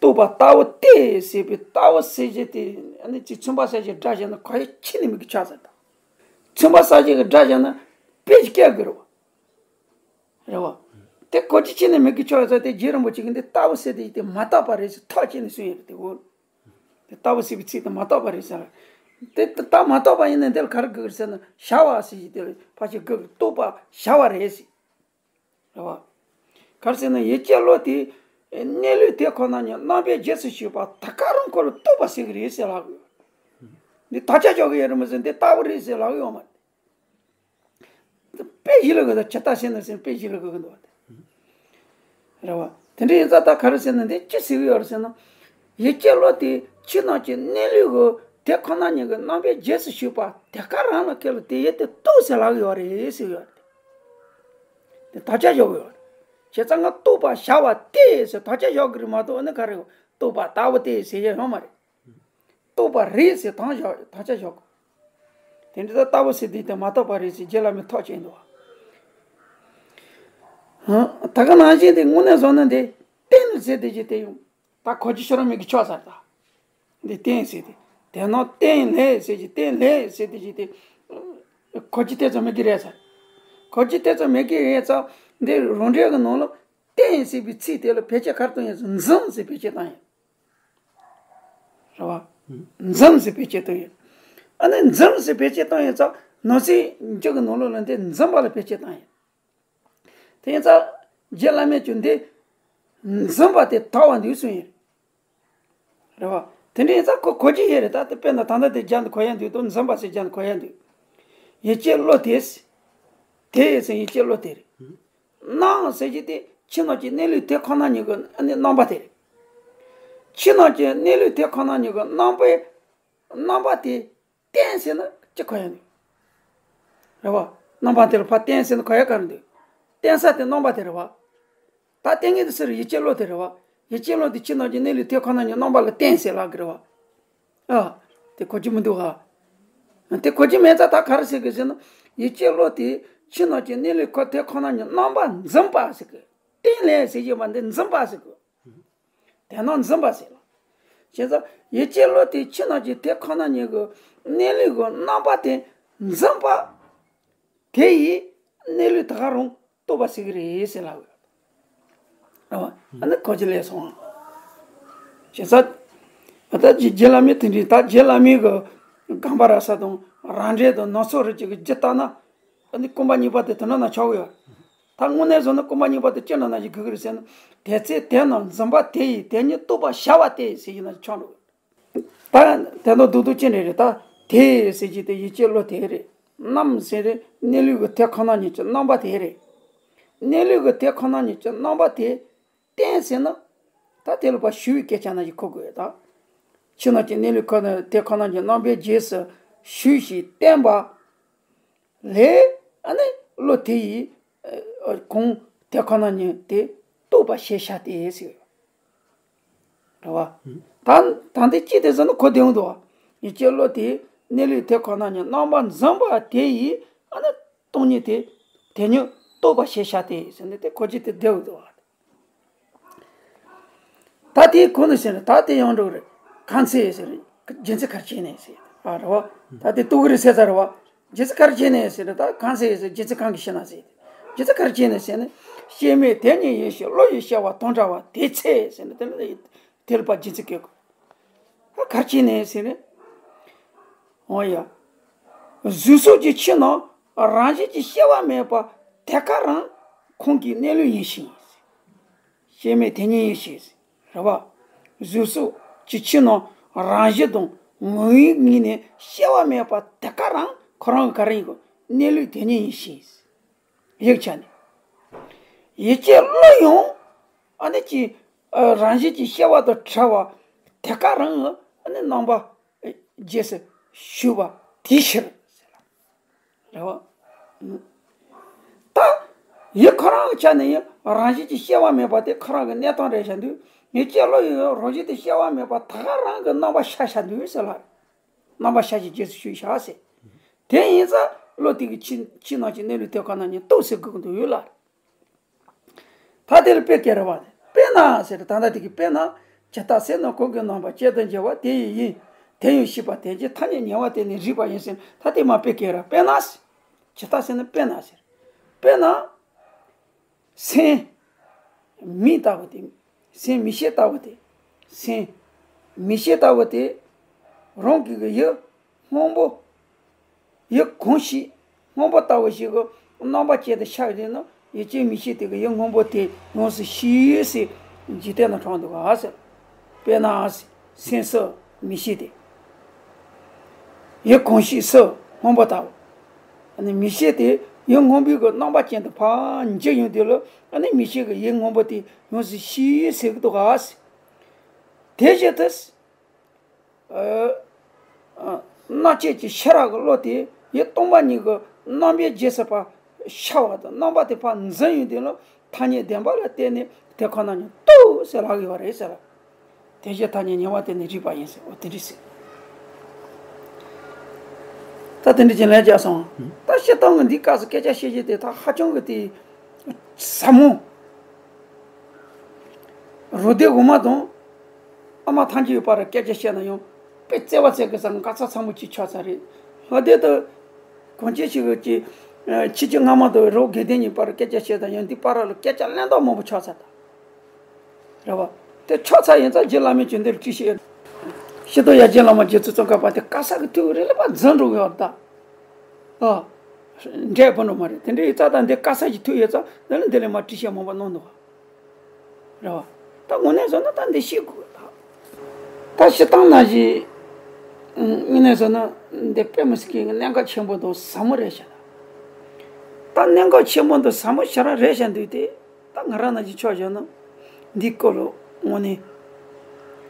རྟོགས་པ་ལྟ་བུ་སྟེ་ཟེར་བའི་ལྟ་བུ་ཟེར་གྱི་དེ་ཨ་ནི་ཅིག་མཚུངས་པ་གསལ་བྱེད་སྒྲ་བཞག་ན་གོ་ཡ་ཁྱི་ནི་མི་གི་ཆགས་ཟེར་དང་། མཚུངས་པ་གསལ་བྱེད་ཀྱི་སྒྲ་བཞག་ན་དཔེ་ཞིག་སྐྱེལ་དགོས་རེད་བ། རེད་བ། དེ་གོ་རྒྱུ་ཁྱི་ནི་མི་གི་ཆགས་ཟེར་དེ་རྗེ་རིན་པོ་ཆེ་གི་འདི་ལྟ་བུ་ཟེར་དེ་ཡིན་དེ་མ་བརྟགས་པ་རེད་ཟེར་ཐག་བཅད་ནས་གསུངས་ཡོད་རེད་དེ་འོ། དེ་ལྟ་བུ་ཟེར་བའི་ཚིག་དེ་མ་བརྟགས་པ་རེད་ཟེར། དེ་ལྟ་མ་བརྟགས་པ་ཡིན་ན་འདིར་ག་རེ་དགོས་ཀྱི་རེད་ཟེར་ན་བྱ་བ་ཟེར་གྱི་དེ་ལ་ཕལ་ཆེར་དགོས་ཀྱི་རྟོགས་པ་བྱ་བ་རེད་ཟེར། རེད་བ། ག་རེ་ཟེར་ན་ཡིད་ཀྱི་བློ་དེ་གནས་ལུགས་དེ་ཁོ་ན་ཉིད་རྣམ་པའི་རྗེས་སུ་ཞུགས་པ་ད་ག་རང་ཁོ་ལ་རྟོགས་པ་ཟེར་གྱི་རེད་ཟེར་ལབ་ཡོད། འདི་དག་ཆ་འཇོག་གི་ཡོད་རེད་མ་ཟེར་འདི་ལྟ་བུ་རེད་ཟེར་ལབ་ཡོད་མ་རེད། དཔེ་གཞི་ལ་གི་དང་ཇི་ལྟར་སེམས་ནི་སེམས་དཔེ་གཞི་ལ་གི་གི་འདུག་བ་དེ། རེད་བ། དེ་འདྲ་ཡིན་ཙང་ད་ག་རེ་ཟེར་ན་འདི་ཅི་ཟེར་གི་ཡོད་རེད་ཟེར་ན། ཡིད་ཀྱི་བློ་དེ་ཕྱི་ནང་གི་གནས་ལུགས་གི་དེ་ཁོ་ན་ཉིད་ཀྱི་རྣམ་པའི་རྗེས་སུ་ཞུགས་པ་དེ་ག་རང་ལ་ཁེལ་ལ་དེ་ཡིད་དེ་རྟོགས་ཟེར་ལབ་ཀྱི་ཡོད་རེད་ཟེར་གི་ཡོད་རེད། དེ་དག་ཆ་འཇོག་གི་ཡོད་རེད། བྱས་ཙང་ང་རྟོགས་པ་བྱ་བ་སྟེ་ཟེར་དག་ཆ་འཇོག་གི་རེད་མ་གཏོགས་ཨ་ནི་ག་རེ་རྟོགས་པ་ལྟ་བུ་སྟེ་ཟེར་ཡ་ཡོད་མ་རེད། རྟོགས་པ་རེད་ཟེར་དང་བཞག་དང་ཆ་བཞག་གོ། དེ་འདྲ་ད་ལྟ་བུ་ཟེར་དུས་དེ་མ་རྟོགས་པ་རེད་ཟེར་རྗེས་ལ་མི་ཐོགས་ཆེན་འདུག་བ། ད་ག་ནང་བཞིན་དེ་དངོས་གནས་བཟོ་ན་འདི་རྟེན་ཟེར་དེ་ཅི་དེ་ཡོང་ད་གོ་ཅི་ཤོར་མེད་ཀྱི་ཆོག་ཟེར་ད། འདི་རྟེན་ཟེར་དེ་དེ་ནང་རྟེན་ལས་ཟེར་གྱི་རྟེན་ལས་ཟེར་དེ་ཅི་དེ་གོ་ཅི་དེ་ཚོ་མེད་ཀྱི་རེད་ཟེར། གོ་ཅི་དེ་ཚོ་མེད་ཀྱི་རེད་ཙང་འདི་རང་འགྲེལ་གྱི་ནང་ལ་རྟེན་ཟེར་བའི་ཚིག་དེ་ལ་བེད་སྤྱོད་ག་རེ་བཏང་ཡོད་ཟེར་འཛིན་ཟེར་བེད་སྤྱོད་བཏང་ཡོད། རེད་བ། འཛིན་ཟེར་བེད་སྤྱོད་བཏང་ཡོད། ཨ་ནི་འཛིན་ཟེར་བེད་སྤྱོད་བཏང་ཡོད་ཙང་ནང་གསེས་འཇུག་གི་ནང་ལོགས་ལ་འདི་འཛིན་པ་ལ་བེད་སྤྱོད་བཏང་ཡོད། དེ་ཡིན་ཙང་རྗེ་བླ་མས་ཀྱང་འདི་འཛིན་པ་དེ་དག་པ་འདུག་གསུངས་ཡོད། རེད་བ། དེ་འདྲ་ཡིན་ཙང་ཁོ་གོ་རྒྱུ་ཡོད་རེད། ད་དེ་དཔེར་ན་ད་ལྟ་དེ་རྒྱ་འདི་གོ་ཡ་འདུག་དང་འཛིན་པ་ཟེར་རྒྱ་འདི་གོ་ཡ་འདུག་ཡིད་ཀྱི་བློ་དེ། དེ་ཡིན་ཙང་ཡིད་ཀྱི་བློ་དེ་རེད། སྣང་ཟེར་གྱི་དེ་ཕྱི་ནང་གི་གནས་ལུགས་དེ་ཁོ་ན་ཉིད་ཀྱི་ཨ་ནི་སྣང་བ་དེ་རེད། ཕྱི་ནང་གི་གནས་ལུགས་དེ་ཁོ་ན་ཉིད་ཀྱི་སྣང་བའི་སྣང་བ་དེ་བརྟེན་ཟེར་ན་ཅི་གོ་ཡ་འདུག་རེད་བ། སྣང་བ་དེ་ལ་ཕར་བརྟེན་ཟེར་ན་གོ་ཡ་ག་རེ་འདུག་བརྟེན་ས་དེ་སྣང་བ་དེ་རེད་བ། ད་ལྟས་ངན་དུ་ཟེར་ཡིད་ཀྱི་བློ་དེ་རེད་བ། ཡིད་ཀྱི་བློ་དེ་ཕྱི་ནང་གི་གནས་ལུགས་དེ་ཁོ་ན་ཉིད་སྣང་བ་ལ་བརྟེན་ཟེར་ལབ་གི་རེད་བ། ཨ། དེ་གོ་རྒྱུ་མི་འདུག་ཨ། དེ་གོ་རྒྱུ་མེད་ཙང་ད་ག་རེ་ཟེར་གི་ཟེར་ན། ཡིད་ཀྱི་བློ་དེ་ཕྱི་ནང་གི་གནས་ལུགས་ཁོ་དེ་ཁོ་ན་ཉིད་སྣང་བ་འཛིན་པ་ཟེར་གི། བརྟེན་ལས་ཟེར་གྱི་མ་འདི་འཛིན་པ་ཟེར་གི། དེ་ནང་འཛིན་པ་ཟེར་ལ། བྱས་ཙང་ཡིད་ཀྱི་བློ་དེ་ཕྱི་ནང་གི་དེ་ཁོ་ན་ཉིད་ཀྱི་གནས་ལུགས་ཀྱི་སྣང་བ་དེ་འཛིན་པ། དེ་ཡིས་གནས་ལུགས་ད་ག་རང་རྟོགས་པ་ཟེར་གི་རེད་ཟེར་ལབ་ཡོད། ཨ་ནི་གོ་རྒྱུ་ལས་སོང་། བྱས་ཙང་། ད་རྗེ་རྗེ་བླ་མའི་དེ་འདྲའི་ད་རྗེ་བླ་མའི་གི་གངས་པ་ར་ས་དང་རང་འགྲེལ་དང་ནོར་ཚོགས་རིགས་ཀྱི་རྒྱུ་ལྟ་ན། ཨ་ནི་རྐང་པ་གཉིས་པ་དེ་དེ་འདྲ་ན་ཆགས་ཡོད། ད་དངོས་གནས་བཟོ་ན་རྐང་པ་གཉིས་པ་དེ་ཅི་འདྲ་ན་ཞིག་དགོས་ཀྱི་རེད་ཟེར་ན། དེ་ཚེ་དེ་རྣམས་འཛིན་པ་དེ་ཡིས་དེ་ཉིད་རྟོགས་པར་བྱ་བ་སྟེ་ཟེར་གྱི་ན་ཆགས་འགྲོ། ད་དེ་འདྲ་རྡོག་རྡོག་ཅི་འདྲ་རེད་ད། དེ་ཟེར་གྱི་དེ་ཡིད་ཀྱི་བློ་དེ་རེད། རྣམས་ཟེར་རེད་གནས་ལུགས་ཀྱི་དེ་ཁོ་ན་ཉིད་ཀྱི་རྣམ་པ་དེ་རེད། གནས་ལུགས་ཀྱི་དེ་ཁོ་ན་ཉིད་ཀྱི་རྣམ་པ་དེ་བརྟེན་ཟེར་ན། ད་དེ་ལ་ཕར་ཞུ་བའི་སྐད་ཆ་ན་ཞིག་གོ་དགོས་ད། ཕྱི་ནང་གི་གནས་ལུགས་ཁོ་ན་དེ་ཁོ་ན་ཉིད་རྣམ་པའི་རྗེས་སུ་ཞུས་ཤིང་བསྟན་པ། ལས་ཨ་ནི་བློ་དེ་ཡིས་ཨ་གང་དེ་ཁོ་ན་ཉིད་དེ་རྟོགས་པར་བྱེད་བྱ་སྟེ་ཟེར། རེད་བ། ད་ད་འདི་ཅི་སྟེ་ཟེར་ན་གོ་བདེ་པོ་འདུག་བ། ཡིད་ཀྱི་བློ་དེ་གནས་ལུགས་དེ་ཁོ་ན་ཉིད་རྣམ་པར་འཛིན་པ་དེ་ཡིས་ཨ་ནི་སྟོང་ཉིད་དེ་དེ་ཉིད་རྟོགས་པར་བྱེད་བྱ་སྟེ་ཟེར་ནས་དེ་གོ་རྒྱུ་དེ་བདེ་པོ་འདུག་བ། ད་དེའི་གོང་དུ་ཟེར་ད་དེ་ཡང་འགྲོ་རེད། གང་ཚེ་ཟེར། རྒྱུ་མཚན་ག་རེ་བྱས་ནས་ཟེར། ཨ་རེད་བ། ད་དེ་ལྟོས་གི་རེད་ཟེར་ས་རེད་བ། རྒྱུ་མཚན་ག་རེ་བྱས་ནས་ཟེར་ད་གང་ཚེ་ཟེར་རྒྱུ་མཚན་གང་གི་ཕྱིར་ན་ཟེར། རྒྱུ་མཚན་ག་རེ་བྱས་ནས་ཟེར་ན། སྐྱེ་མེད་དེ་ཉིད་ཡིན་ཞེས་བློ་ཡིས་སྐྱེ་བ་དང་བྲལ་བ་དེ་ཚེ་ཟེར་ན་དེ་ལ་དེ་ལ་ཕར་རྒྱུ་མཚན་བཀོད་དགོས། ད་ག་རེ་བྱས་ནས་ཟེར་ན། འོ་ཡ། གཟུགས་སོགས་ཀྱི་ཕྱི་ནང་རང་བཞིན་གྱིས་སྐྱེ་བ་མེད་པ་དེ་ག་རང་ཁོང་གི་གནས་ལུགས་ཡིན་ཞིང་། སྐྱེ་མེད་དེ་ཉིད་ཡིན་ཞིང་། རེད་བ། གཟུགས་སོགས་ཀྱི་ཕྱི་ནང་རང་བཞིན་དང་ངོ་བོའི་ངོས་ནས་སྐྱེ་བ་མེད་པ་དེ་ག་རང་ཁོ་རང་གི་ག་རེ་ཡིན་གོ་གནས་ལུགས་དེ་ཉིད་ཡིན་ཞིང་། ཡིག་ཆ་ནས། ཡིད་ཀྱི་བློ་ཡང་ཨ་ནི་ཀྱི་ཨ་རང་བཞིན་གྱིས་སྐྱེ་བ་དང་བྲལ་བ་དེ་ག་རང་ཨ་ནི་རྣམ་པ་རྗེས་སུ་ཞུས་པ་དེའི་ཕྱིར། རེད་བ། ད་ཡིད་ཁོ་རང་གི་ཆ་ནས་ཡང་རང་བཞིན་གྱིས་སྐྱེ་བ་མེད་པ་དེ་ཁོ་རང་གི་གནས་སྟངས་རེད་བཞག་འདུག་ཡིད་ཀྱི་བློ་ཡང་རང་བཞིན་དུ་སྐྱེ་བ་མེད་པ་ད་ག་རང་གི་རྣམ་པ་ཤར་བཞག་འདུག་ཟེར་ལ། རྣམ་པ་ཤར་གྱི་རྗེས་སུ་ཞུས་བཞག་ཟེར། དེ་ཡིན་ཙང་བློ་དེ་གི་ཕྱི་ཕྱི་ནང་གི་གནས་ལུགས་དེ་ཁོ་ན་ཉིད་རྟོགས་ཟེར་དགོས་ཀྱི་འདུག་ཡོད་ལ། ད་དེ་ལ་དཔེ་སྐྱེལ་རེ་བ་དེ་དཔེར་ན་ཟེར་ད་ལྟ་དེ་གི་དཔེར་ན་ཇི་ལྟར་སེམས་རྣམས་ཀུན་གྱི་རྣམ་པར་དཔྱད་དུ་འགྱུར་བ་དེ་ཡི་ཡིན། དེ་ཡང་ཤེས་པ་དེ་ཀྱང་ཐ་སྙད་ཉེ་བར་བསྟན་ནས་རིགས་པ་ཡིན་ཟེར་ད་དེ་མ་དཔེ་སྐྱེལ་ར་དཔེར་ན་ཟེར། ཇི་ལྟར་སེམས་ནི་དཔེར་ན་ཟེར། དཔེར་ན། སེམས། མིག་ལྟ་བུ་དེ། སེམས་མིག་ཤེས་ལྟ་བུ་དེ། སེམས། མིག་ཤེས་ལྟ་བུ་དེ། རང་གི་གི་ཡིད་སྔོན་པོ། ཡིད་གང་ཞིག་སྔོན་པོ་ལྟ་བུ་ཞིག་གི་རྣམ་པ་ཅན་དུ་ཤར་ཡོང་ན་ཡིད་ཀྱི་མིག་ཤེས་དེ་གི་ཡིད་སྔོན་པོ་དེ་ཡོངས་སུ་ཤེས་ཟེར་འཇིག་རྟེན་ན་དྲངས་འདུག་ག་ཟེར། དཔེར་ན་སེམས་སུ་མིག་ཤེས་དེ། ཡིད་གང་ཞིག་སུ་སྔོན་པོ་ལྟ་བུ། ཨ་ནི་མིག་ཤེས་དེ་ཡིད་སྔོན་པོའི་གི་རྣམ་པ་ཅན་དུ་ཕར་འགྱུར་ཡོང་དུས་ལ་ཨ་ནི་མིག་ཤེས་ཀྱི་ཡིད་སྔོན་པོ་དེ་ཡོངས་སུ་ཤེས་ཟེར་གི་འདུག་ག་ཟེར། དེ་བཞིན་དུ། ཨ། ཨ། རྣམ་དཔྱོད་ཀྱི་ཤེས་རབ་ཀྱི་བློ་དེ་ཡིད་སྟོང་པ་ཉིད་ཀྱི་རྣམ་པའི་རྗེས་སུ་ཕར་ཤར་བ་དང་རྣམ་པ་དེ་ཕར་འཛིན་ཡོང་དུས་ལ་ཐ་སྙད་བདེན་པ་ལ་བརྟེན་ནས་དེ་ཁོ་ན་ཉིད་རྟོགས་ཟེར་ལབ་ཡོད་པ་རེད་ཟེར་ལ། དེ་བཞིན་ཐ་སྙད་ཉེ་བར་བསྟན་ནས་རིགས་པ་ཡིན་ཟེར་འོ་དེ་འདྲ་ཟེར། ད་དེ་འདྲ་ཅིག་ལན་རྒྱག་སོང་། ད་སྤྱིར་བཏང་གི་འདིའི་སྐབས་སུ་སྐད་ཆ་བཤད་རྒྱུ་དེ་ད་ཧ་ཅང་གི་དེ་ཟབ་མོ། རུ་སྡེ་འོག་མ་དང་། ཨ་མ་ཐམས་ཅད་ཡོད་པར་སྐད་ཆ་བཤད་ན་ཡང་དཔེ་བརྩེ་བ་བརྩེ་གི་ས་འགག་ཚ་ཚ་མོ་ཅིག་ཆགས་ཚར་རེད། ལྷ་སྡེ་དུ་གང་ཅི་ཞིག་གི་ཅི་ཆིག་སྟོང་སྔ་མ་དུ་རོགས་དགེ་ལྡན་གཉིས་བར་སྐད་ཆ་བཤད་དང་ཡང་འདི་བར་ལ་སྐད་ཆ་གླེན་ཏོག་མང་པོ་ཆགས་ཚར་ད། རེད་བ། དེ་ཆགས་ཚར་ཡིན་ཙང་རྗེ་བླ་མས་ཀྱང་འདིར་ཅི་བཤད། ཤེས་རྟོགས་ཡར་རྒྱས་བླ་མ་རྗེ་བཙུན་ཙོང་ཁ་པ་དེ་དཀར་ས་གི་ཐུགས་རེ་ལ་ཕར་འཛིན་འགྲོ་གི་ཡོད་ད། ཨ། འདྲེ་ཕོ་འགྲོ་མ་རེད། དེ་འདྲའི་ཡོད་ཙང་ད་འདི་དཀར་ས་གི་ཐུགས་ཡོད་ཙང་འདི་ལ་འདི་ལས་མ་བྲིས་བཤད་མང་པོ་གནང་འདུག་བ། རེད་བ། ད་དངོས་གནས་བཟོ་ན་ད་འདི་ཤེས་དགོས་ད། ད་སྤྱིར་བཏང་ན་ཞིག་དངོས་གནས་བཟོ་ན་འདི་དཔེ་མི་སྲིད་ཀྱི་གནད་འགག་ཆེན་པོ་དང་ཟབ་མོ་རེད་ཤག་ད་གནད་འགག་ཆེན་པོ་དང་ཟབ་མོ་ཞེ་དྲག་རེད་ཤག་འདུག་སྟེ། ད་ང་རང་ནང་བཞིན་ཆ་བཞག་ན། འདི་སྐོར་ལ་དངོས་གནས་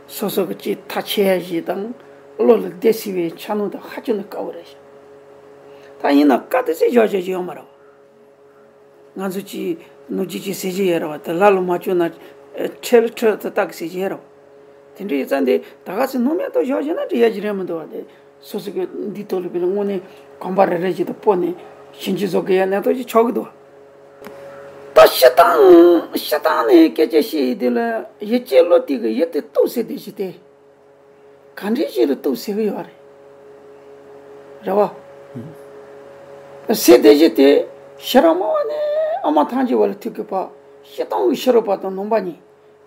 སོ་སོ་གི་ཅིག་ཐག་ཆོད་ཡ་ཞིག་དང་། བློ་ལ་བསྡད་སྲིད་པའི་འཆར་སྣང་དང་ཧ་ཅང་ནས་དཀའ་བོ་རེད་ཤག་ད་ཡིན་ན་བཀའ་དེ་ཚོ་བཞག་བཞག་ཅིག་ཡོད་མ་རེད་བ། ང་ཚོ་ཅིག་ནོར་གྱི་ཅིག་ཟེར་གྱི་ཡོད་རེད་བ། དེ་ལ་ལོ་མ་བཅོས་ན་ཁྲེལ་ཁྲེལ་དུ་བཏགས་ཟེར་གྱི་ཡོད་རེད་བ། དེ་འདྲ་ཡིན་ཙང་དེ་ད་ག་ཚོད་སྣང་མེད་དུ་བཞག་བཞག་ན་འགྲིག་ཡ་ཅིག་རེད་མི་འདུག་བ། དེ་སོ་སོ་གི་འདི་ཐོག་ལ་བས་ལ་དངོས་གནས་གོམ་པ་རེ་རེ་ཅིག་ཏུ་སྤོ་ནས་ཞིབ་འཇུག་བཟོ་དགོས་ཡ་གནད་དོན་ཅིག་ཆགས་ཀྱི་འདུག་ད་སྤྱིར་བཏང་སྤྱིར་བཏང་ནས་སྐད་ཆ་བཤད་ཡི་དེ་ལ་ཡིད་ཆེས་བློ་གཏད་ཀྱི་ཡིད་དེ་གཏུགས་ཟེར་དེ་ཞིག་སྟེ། ག་འདྲའི་ཞིག་ལ་གཏུགས་ཟེར་གི་ཡོད་རེད། རེད་བ། ཟེར་དེ་ཞིག་སྟེ། ཕྱི་རབས་སྨྲ་བ་ནས་ཨ་མ་ཐམས་ཅད་བར་ལ་ཐུག་གི་ཕ། སྤྱིར་བཏང་གི་ཕྱི་རབས་པ་དང་ནང་པ་གཉིས།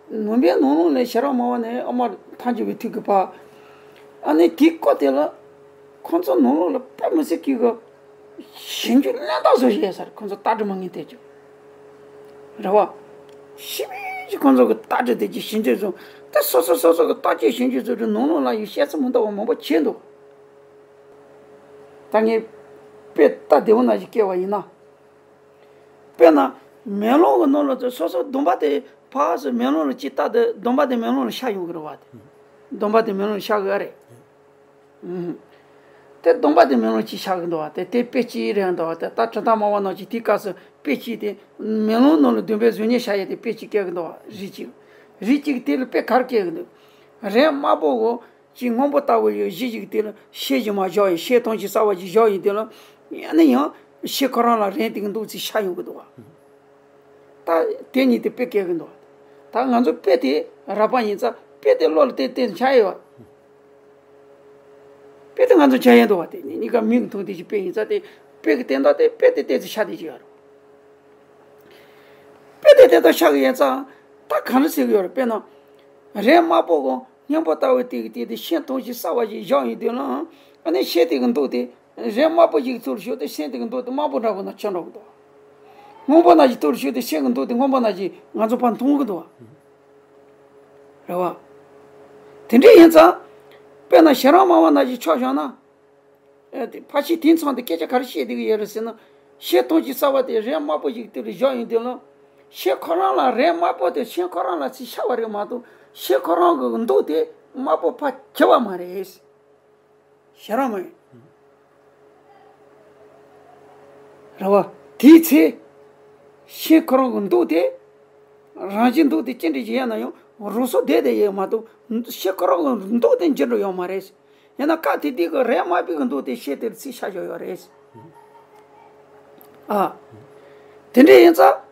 ནང་པའི་ནང་ལོགས་ལ་ཕྱི་རབས་སྨྲ་བ་ནས་ཨ་མ་ཐམས་ཅད་བར་ཐུག་གི་ཕ། ཨ་ནི་དེའི་སྐོར་དེ་ལ། ཁོང་ཚོ་ནང་ལོགས་ལ་དཔེ་མི་སྲིད་ཀྱི་གི་ཞིབ་འཇུག་གནད་འགག་བཟོ་བཞིན་ཡོད་ས་རེད། ཁོང་ཚོ་ལྟ་གྲུབ་མ་ངེས་དེ་ཅིག་རེད་བ། ཞིབ་ཅིག་ཁོང་ཚོ་གི་ལྟ་གྲུབ་དེ་ཅིག་ཞིབ་འཇུག་བཟོ། དེ་སོ་སོ་སོ་སོ་གི་ལྟ་གྲུབ་ཞིབ་འཇུག་བཟོ་དུས་ནང་ལོགས་ལ་ཡང་བཤད་ཚུལ་མི་འདྲ་བ་མང་པོ་བྱས་འདུག་ད་ངས་དཔེ་ལྟ་བདེ་བོ་ནང་བཞིན་བཀལ་བ་ཡིན་ན། དཔེར་ན། མེ་ལོང་གི་ནང་ལོགས་ཚོ་སོ་སོ་སྡོམ་པ་དེ་ཕར་ཚུར་མེ་ལོང་ལ་ཅིག་ལྟ་དུས་སྡོམ་པ་དེ་མེ་ལོང་ལ་ཤར་ཡོང་གི་རེད་བ། དེ། སྡོམ་པ་དེ་མེ་ལོང་ལ་ཤར་གི་ཨ་རེད། ཨུམ། དེ་སྡོམ་པ་དེ་མེ་ལོང་ཅིག་ཤར་གི་འདུག་བ། དེ་དེ་དཔེ་གཅིག་རེད་འདུག་བ། དེ་ད་གྲུབ་མཐའ་སྨྲ་བ་ནང་བཞིན་དེའི་སྐབས་སུ་དཔེ་གཅིག་དེ་མེ་ལོང་ནང་ལ་སྡོམ་པའི་གཟུགས་བརྙན་ཤར་ཡས་དེ་དཔེ་གཅིག་བཀལ་གི་འདུག་བ། རིགས་གཅིག་རིགས་གཅིག་དེ་ལ་དཔེ་ག་རེ་བཀལ་གི་འདུག་རས་དམར་པོ་གོ་ཅིག་སྔོན་པོ་ལྟ་བུ་ཡི་གཞི་ཞིག་དེ་ལ་ཤེལ་གྱི་མར་བཞག་ཡོད། ཤེལ་དོང་ཅིག་གསར་པ་ཅིག་བཞག་ཡོད་དེ་ལ། ཡང་ནས་ཡང་ཤེལ་ཁོ་རང་ལ་རས་དེ་གི་མདོག་ཅིག་ཤར་ཡོང་གི་འདུག་བ། ད་དེ་གཉིས་དེ་དཔེ་བཀལ་གི་འདུག་བ། ད་ང་ཚོ་དཔེ་དེ་རགས་པ་ཡིན་ཙང་དཔེ་དེ་བློ་ལ་བསྟན་བསྟན་འཆར་ཡོད་བ། དཔེ་དེ་ང་ཚོ་འཆར་ཡས་འདུག་བ། དེ་གཉིས་ཀ་མིག་མཐོང་དེ་ཞིག་དཔེ་ཡིན་ཙང་དེ་དཔེ་གི་སྟེང་དག་དེ་དཔེ་དེ་བལྟས་ཚེ་ཤར་དེ་ཅིག་ཡོད་རེད། དཔེ་དེ་དེ་ལྟར་ཤར་གི་ཡིན་ཙང་ད་ག་རེ་ཟེར་གི་ཡོད་རེད། དཔེར་ན། རས་དམར་པོ་གོ་སྔོན་པོ་ལྟ་བུ་དེ་གི་སྟེང་དེ་ཤེལ་དོང་ཞིག་གསར་པ་ཞིག་བཞག་ཡོད་དུས་ལ། ཨ་ནི་ཤེལ་དེ་གི་མདོག་དེ་རས་དམར་པོ་ཞིག་ཚུར་ཞོག་དེ་ཤེལ་དེ་གི་མདོག་དེ་དམར་པོ་འདྲ་པོ་ན་ཆགས་འགྲོ་གི་འདུག་སྔོན་པོ་ན་ཞིག་ཚུར་ཞོག་དེ་ཤེལ་གི་མདོག་དེ་སྔོན་པོ་ན་ཞིག་ང་ཚོ་ཕར་མཐོང་གི་འདུག་བ། རེད་བ། དེ་འདྲ་ཡིན་ཙང་། དཔེར་ན་ཕྱི་རབས་སྨྲ་བ་ན་ཞིག་ཆ་བཞག་ན། ཨེ་དེ་ཕལ་ཆེར་དེའི་མཚམས་དེ་སྐད་ཆ་ག་རེ་བཤད་བསྡད་ཀྱི་ཡོད་རེད་ཟེར་ན། ཤེལ་དོང་ཅིག་གསར་པ་དེ་རས་དམར་པོ་ཞིག་དེ་ལ་བཞག་ཡོང་དུས་ལ། ཤེལ་ཁོ་རང་ལ་རས་དམར་པོ་དེ་ཤེལ་ཁོ་རང་ལ་ཚུར་ཤར་བ་རེད་མ་གཏོགས་ཤེལ་ཁོ་རང་གི་མདོག་དེ་དམར་པོ་ཕར་གྱུར་པ་མ་རེད། ཤེལ་རང་མ་ཡིན། རེད་བ། དེའི་ཚེ། ཤེལ་ཁོ་རང་གི་མདོག་དེ། རང་བཞིན་མདོག་དེ་ཅི་འདྲ་ཞིག་ཡིན་ན་ཡང་རང་སོར་བསྡད་དེ་ཡོད་མ་གཏོགས་ཤེལ་ཁོ་རང་གི་མདོག་དེ་འགྱུར་འགྲོ་ཡོད་མ་རེད། ཡིན་ན་སྐབས་དེ་དུས་ཀྱི་རས་དམར་པོའི་གི་མདོག་དེ་ཤེལ་དེར་ཚུར་ཤར་བཞག་ཡོད་རེད། ཨ། དེ་འདྲ་ཡིན་ཙང་།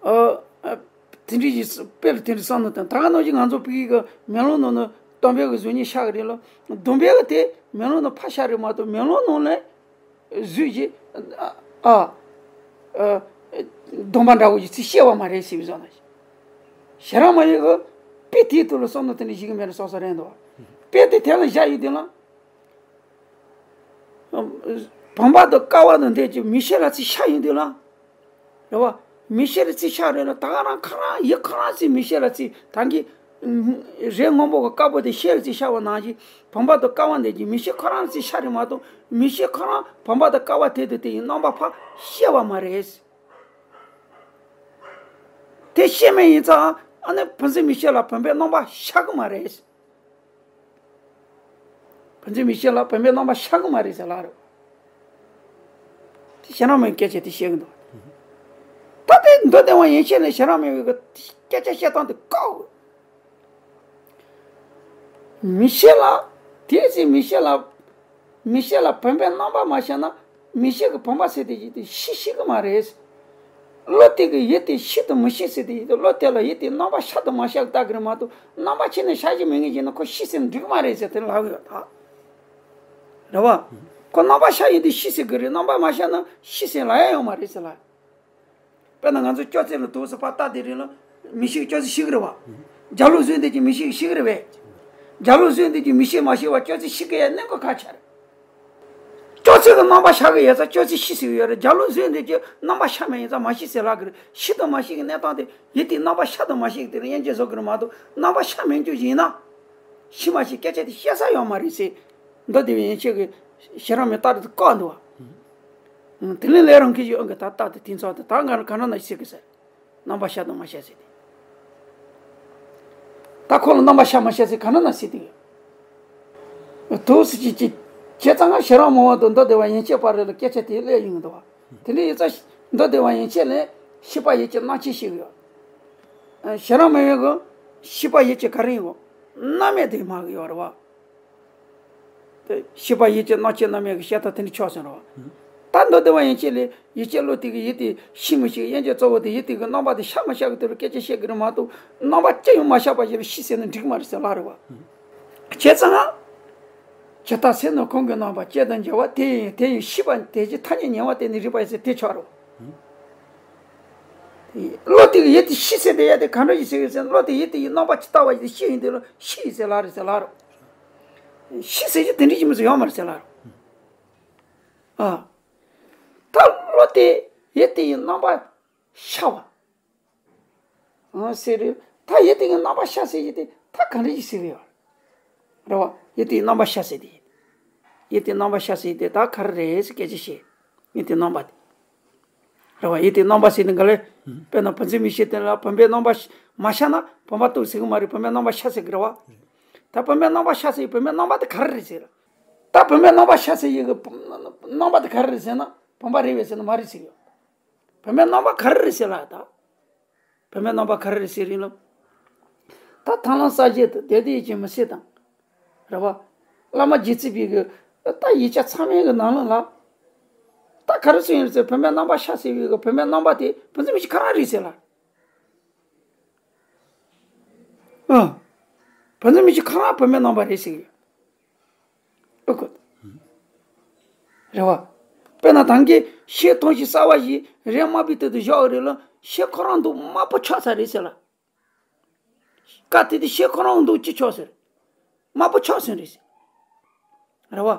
ཨ། ཨ། དེ་འདྲ་ཞིག་དཔེ་ལ་དེ་འདྲ་བསམ་བློ་བཏང་། ད་ག་ནང་བཞིན་ང་ཚོ་བོད་ཀྱི་གི་མེ་ལོང་ནང་ན་སྡོམ་པའི་གི་གཟུགས་བརྙན་ཤར་གི་རེད་ལ། སྡོམ་པའི་གི་དེ་མེ་ལོང་ནང་ཕར་ཤར་རེད་མ་གཏོགས་མེ་ལོང་ནང་ལ་གཟུགས་ཀྱི། ཨ། ཨ། སྡོམ་པ་འདྲ་བོ་ཞིག་ཚུར་ཤར་བ་མ་རེད་ཟེར་བའི་བཟོ་ན། ཤེལ་རང་མ་ཡིན་གི་དཔེ་དེའི་ཐོག་ལ་བསམ་བློ་དེ་འདྲ་ཞིག་གི་མེད་ན་སོ་སོ་རེད་འདུག་དཔེ་དེ་དེ་ལ་བཞག་ཡོད་དུས་ལ། བུམ་པ་དང་ཀ་བ་དང་འདྲ་ཅིག་མིག་ཤེལ་ལ་ཚུར་ཤར་ཡོང་དུས་ལ། རེད་བ། མིག་ཤེལ་ལ་ཚུར་ཤར་རེད་ལ་ད་ག་རང་ཁོ་རང་ཡིད་ཁོ་རང་ཚུར་མིག་ཤེལ་ལ་ཚུར་ད་གི་རས་སྔོན་པོ་གི་དཀར་པོ་དེ་ཤེལ་ལ་ཚུར་ཤར་བ་ནང་བཞིན་བུམ་པ་དང་ཀ་བ་འདྲ་ཅིག་མིག་ཤེལ་ཁོ་རང་ལ་ཚུར་ཤར་རེད་མ་གཏོགས་མིག་ཤེལ་ཁོ་རང་བུམ་པ་དང་ཀ་བ་དེ་དང་དེ་ཡི་རྣམ་པ་ཕར་ཤར་བ་མ་རེད། དེ་ཤེལ་མ་ཡིན་ཙང་ཨ་ནི་བུམ་འཛིན་མིག་ཤེལ་ལ་བུམ་པའི་རྣམ་པ་ཤར་གི་མ་རེད། བུམ་འཛིན་མིག་ཤེལ་ལ་བུམ་པའི་རྣམ་པ་ཤར་གི་མ་རེད་ཟེར་ལབ་རེད། དེ་ཤེལ་རང་མའི་སྐད་ཆ་དེ་བཤད་གི་འདུག་ད་དེ་མདོ་སྡེ་པ་ཡན་ཆད་ནས་ཤེལ་རང་མའི་སྐད་ཆ་བཤད་སྟངས་དེ་བཀག་མིག་ཤེལ་ལ། དེའི་ཚེ་མིག་ཤེལ་ལ། མིག་ཤེལ་ལ་བུམ་པའི་རྣམ་པ་མ་ཤར་ན། མིག་ཤེལ་གྱི་བུམ་པ་ཟེར་དེ་ཞིག་དེ་ཤེས་ཤེས་ཀྱི་མ་རེད། བློ་དེ་གི་ཡུལ་དེ་ཤེས་དང་མི་ཤེས་ཟེར་དེ་ཡིན་དུས་བློ་དེ་ལ་ཡུལ་དེ་རྣམ་པ་ཤར་དང་མ་ཤར་ལྟ་གི་རེད་མ་གཏོགས་རྣམ་པ་ཕྱི་ནས་ཤར་གྱི་མི་ངེས་ཀྱི་ན་ཁོ་ཤེས་ཟེར་འགྲིག་གི་མ་རེད་ཟེར་དེ་ལབ་ཡོད་ད། རེད་བ། ཁོ་རྣམ་པ་ཤར་ཡིན་དུས་ཤེས་ཟེར་གི་རེད། རྣམ་པ་མ་ཤར་ན་ཤེས་ཟེར་ལབ་ཡ་ཡོད་མ་རེད་ཟེར་ལ། དཔེར་ན་ང་ཚོ་སྐྱོ་ཚེ་ལ་དུག་སེ་ཕར་བལྟ་དེ་རིང་ལ་མི་ཤེས་སྐྱོ་ཚེ་ཤེས་གི་རེད་བ། རྒྱ་ལོ་བཟོས་འདི་ཀྱི་མི་ཤེས་ཤེས་གི་རེད་བས། རྒྱ་ལོ་བཟོས་འདི་གི་མི་ཤེས་མ་ཤེས་པ་སྐྱོ་ཚེ་ཤི་གི་ཡ་གནས་གོ་ཁ་ཆར། སྐྱོ་ཚེ་གི་རྣམ་པ་ཤ་གི་ཡ་ཚ་སྐྱོ་ཚེ་ཤི་ཟེར་གི་ཡོད་རེད། རྒྱ་ལོ་བཟོས་འདི་གི་རྣམ་པ་ཤ་མེད་ཡ་ཚ་མ་ཤི་ཟེར་ལབ་གི་རེད། ཤི་དང་མ་ཤི་གི་གནས་སྟངས་དེ་ཡིད་དེ་རྣམ་པ་ཤ་དང་མ་ཤི་གི་དེ་ལ་དབྱེ་འབྱེད་བཟོ་གི་རེད་མ་གཏོགས་རྣམ་པ་ཤ་མེད་རྒྱུ་ཡིན་ན། ཤི་མ་ཤི་སྐད་ཆ་དེ་བཤད་ས་ཡོད་མ་རེད་ཟེར། མདོ་སྡེ་པའི་ཡན་ཆད་ཀྱི་ཞེ་རང་མེ་སྟག་རི་དུ་བཀག་འདུག་བ། དེ་ལས་ལས་རང་གི་ཡོད་འགི་ད་རྟགས་དེ་དེང་སང་དེ་ད་ག་ག་འདྲ་ན་ཤི་གི་ཟེར། རྣམ་པ་ཤ་དང་མ་ཤ་ཟེར་ཏེ། ད་ཁོ་ལ་རྣམ་པ་ཤ་མ་ཤ་ཟེར་ག་ན་ན་ཟེར་ཏེ་ཡོད། དུ་སི་ཅི་ཅི་བྱས་ཙང་ང་ཞེ་རང་མང་བ་དང་མདོ་སྡེ་པ་ཡན་ཆད་བར་རེ་ལ་སྐད་ཆ་དེ་སླེབས་ཡོང་འདུག་བ། དེ་འདྲ་ཡོད་ཙང་མདོ་སྡེ་པ་ཡན་ཆད་ལས་ཤེས་པ་ཡིད་ཀྱི་རྣམ་ཤེས་ཤིག་ཡོད། ཞེ་རང་མང་བའི་གི་ཤེས་པ་ཡིད་ཀྱི་ག་རེ་ཡོད། རྣམ་སྨིན་དེ་མ་གི་ཡོད་རེད་བ། དེ་ཤེས་པ་ཡིད་ཀྱི་རྣམ་ཤེས་རྣམ་སྨིན་གྱི་བཤད་སྟངས་དེ་འདྲ་ཆགས་སོང་རེད་བ། ད་མདོ་སྡེ་པ་ཡན་ཆད་ལས་ཡིད་ཀྱི་བློ་དེ་གི་ཡིད་དེ་ཤི་མི་ཤི་དབྱེ་འབྱེད་གཙོ་བོ་དེ་ཡིད་དེ་གི་རྣམ་པ་དེ་ཤ་མི་ཤ་གི་དེ་ལ་སྐད་ཆ་བཤད་གི་རེད་མ་གཏོགས་རྣམ་པ་ཅི་ཡང་མ་ཤ་བ་ཞིག་ལ་ཤི་ཟེར་ན་འགྲིག་མ་རེད་ཟེར་ལབ་རེད་བ། བྱས་ཙང་ཇི་ལྟར་སེམས་ནི་གང་གི་རྣམ་པ་སྐྱེ་དང་འཇིག་པ་དེ་ཡིན་དེ་ཡིན་ཤེས་པ་དེ་ཀྱི་ཐ་སྙད་ཉེ་བར་བསྟན་ནས་རིག་པ་ཡིན་ཟེར་དེ་ཆགས་རེད་བ། བློ་དེ་གི་ཡིད་དེ་ཤི་ཟེར་དེ་ཡ་དེ་ག་འདྲ་ཞིག་ཟེར་གི་ཟེར་ན་བློ་དེ་ཡིད་དེ་ཡི་རྣམ་པ་ཇི་ལྟ་བ་ཞིག་ཤི་ཡིན་དེ་ལ་ཤི་ཡིན་ཟེར་ལབ་རེད་ཟེར་ལབ་རེད། ཤི་ཟེར་གྱི་དེ་འདྲ་ཞིག་མི་ཚོ་ཡོད་མ་རེད་ཟེར་ལབ་རེད། ཨ། ད་བློ་དེ་ཡིད་དེ་ཡི་རྣམ་པ་ཤ་བ། ཨང་ཟེར་རེད། ད་ཡིད་དེ་ཡི་རྣམ་པ་ཤ་ཟེར་གྱི་དེ་ད་ག་འདྲ་ཞིག་ཟེར་གི་ཡོད་རེད་བ། ཡིད་དེ་ཡི་རྣམ་པ་ཤ་ཟེར་དེ། ཡིད་དེ་རྣམ་པ་ཤ་ཟེར་དེ་ད་ག་རེ་རེད་ཟེར་སྐད་ཆ་བཤད། ཡིད་དེ་རྣམ་པ་དེ། རེད་བ། ཡིད་དེ་རྣམ་པ་ཟེར་ནི་ག་ལེ། དཔེར་ན་བུམ་འཛིན་མིག་ཤེས་དེ་ལ་བུམ་པའི་རྣམ་པ་ཤ་མ་ཤར་ན་བུམ་པ་རྟོགས་ཟེར་གི་མ་རེད། བུམ་པའི་རྣམ་པ་ཤར་ཟེར་གི་རེད་བ། ད་བུམ་པའི་རྣམ་པ་ཤར་ཟེར་བུམ་པའི་རྣམ་པ་དེ་ག་རེ་རེད་ཟེར། ད་བུམ་པའི་རྣམ་པ་ཤར་ཟེར་ཡི་གི་རྣམ་པ་དེ་ག་རེ་རེད་ཟེར་ན་བུམ་པ་རེད་བས་ཟེར་ན་མ་རེད་ཟེར་གི་ཡོད། བུམ་པའི་རྣམ་པ་ག་རེ་རེད་ཟེར་ལ་ད། བུམ་པའི་རྣམ་པ་ག་རེ་རེད་ཟེར་རིང་ལ། ད་ཐར་ལམ་གསལ་བྱེད་དུ་དེ་དེ་ཡི་ཅན་མི་སྲིད་དང་། རེད་བ། བླ་མ་རྗེ་བཙུན་པའི་གི་ད་ཡིག་ཆ་ཚང་མའི་གི་ནང་ལ་ལ། ད་ག་རེ་ཟེར་ཡིན་ཟེར་བུམ་པའི་རྣམ་པ་ཤར་ཟེར་བའི་གི་བུམ་པའི་རྣམ་པ་དེ་བུམ་འཛིན་མིག་ཤེས་ཁོ་རང་རེད་ཟེར་ལ། ཨ། བུམ་འཛིན་མིག་ཤེས་ཁོ་རང་བུམ་པའི་རྣམ་པ་རེད་ཟེར་གི་ཡོད། ཨོ་ཁོ། རེད་བ། དཔེར་ན་ད་གིན་ཤེལ་ཐང་ཞིག་གསར་བ་ཞིག་རས་དམར་པོའི་སྟེང་དུ་བཞག་རེད་ལ་ཤེལ་ཁོ་རང་མདོག་དམར་པོ་ཆགས་ཚར་རེད་ཟེར་ལ། སྐབས་དེ་དུས་ཤེལ་ཁོ་རང་མདོག་ཅི་ཆགས་ཟེར། དམར་པོ་ཆགས་ཟིན་རེད་ཟེར། རེད་བ།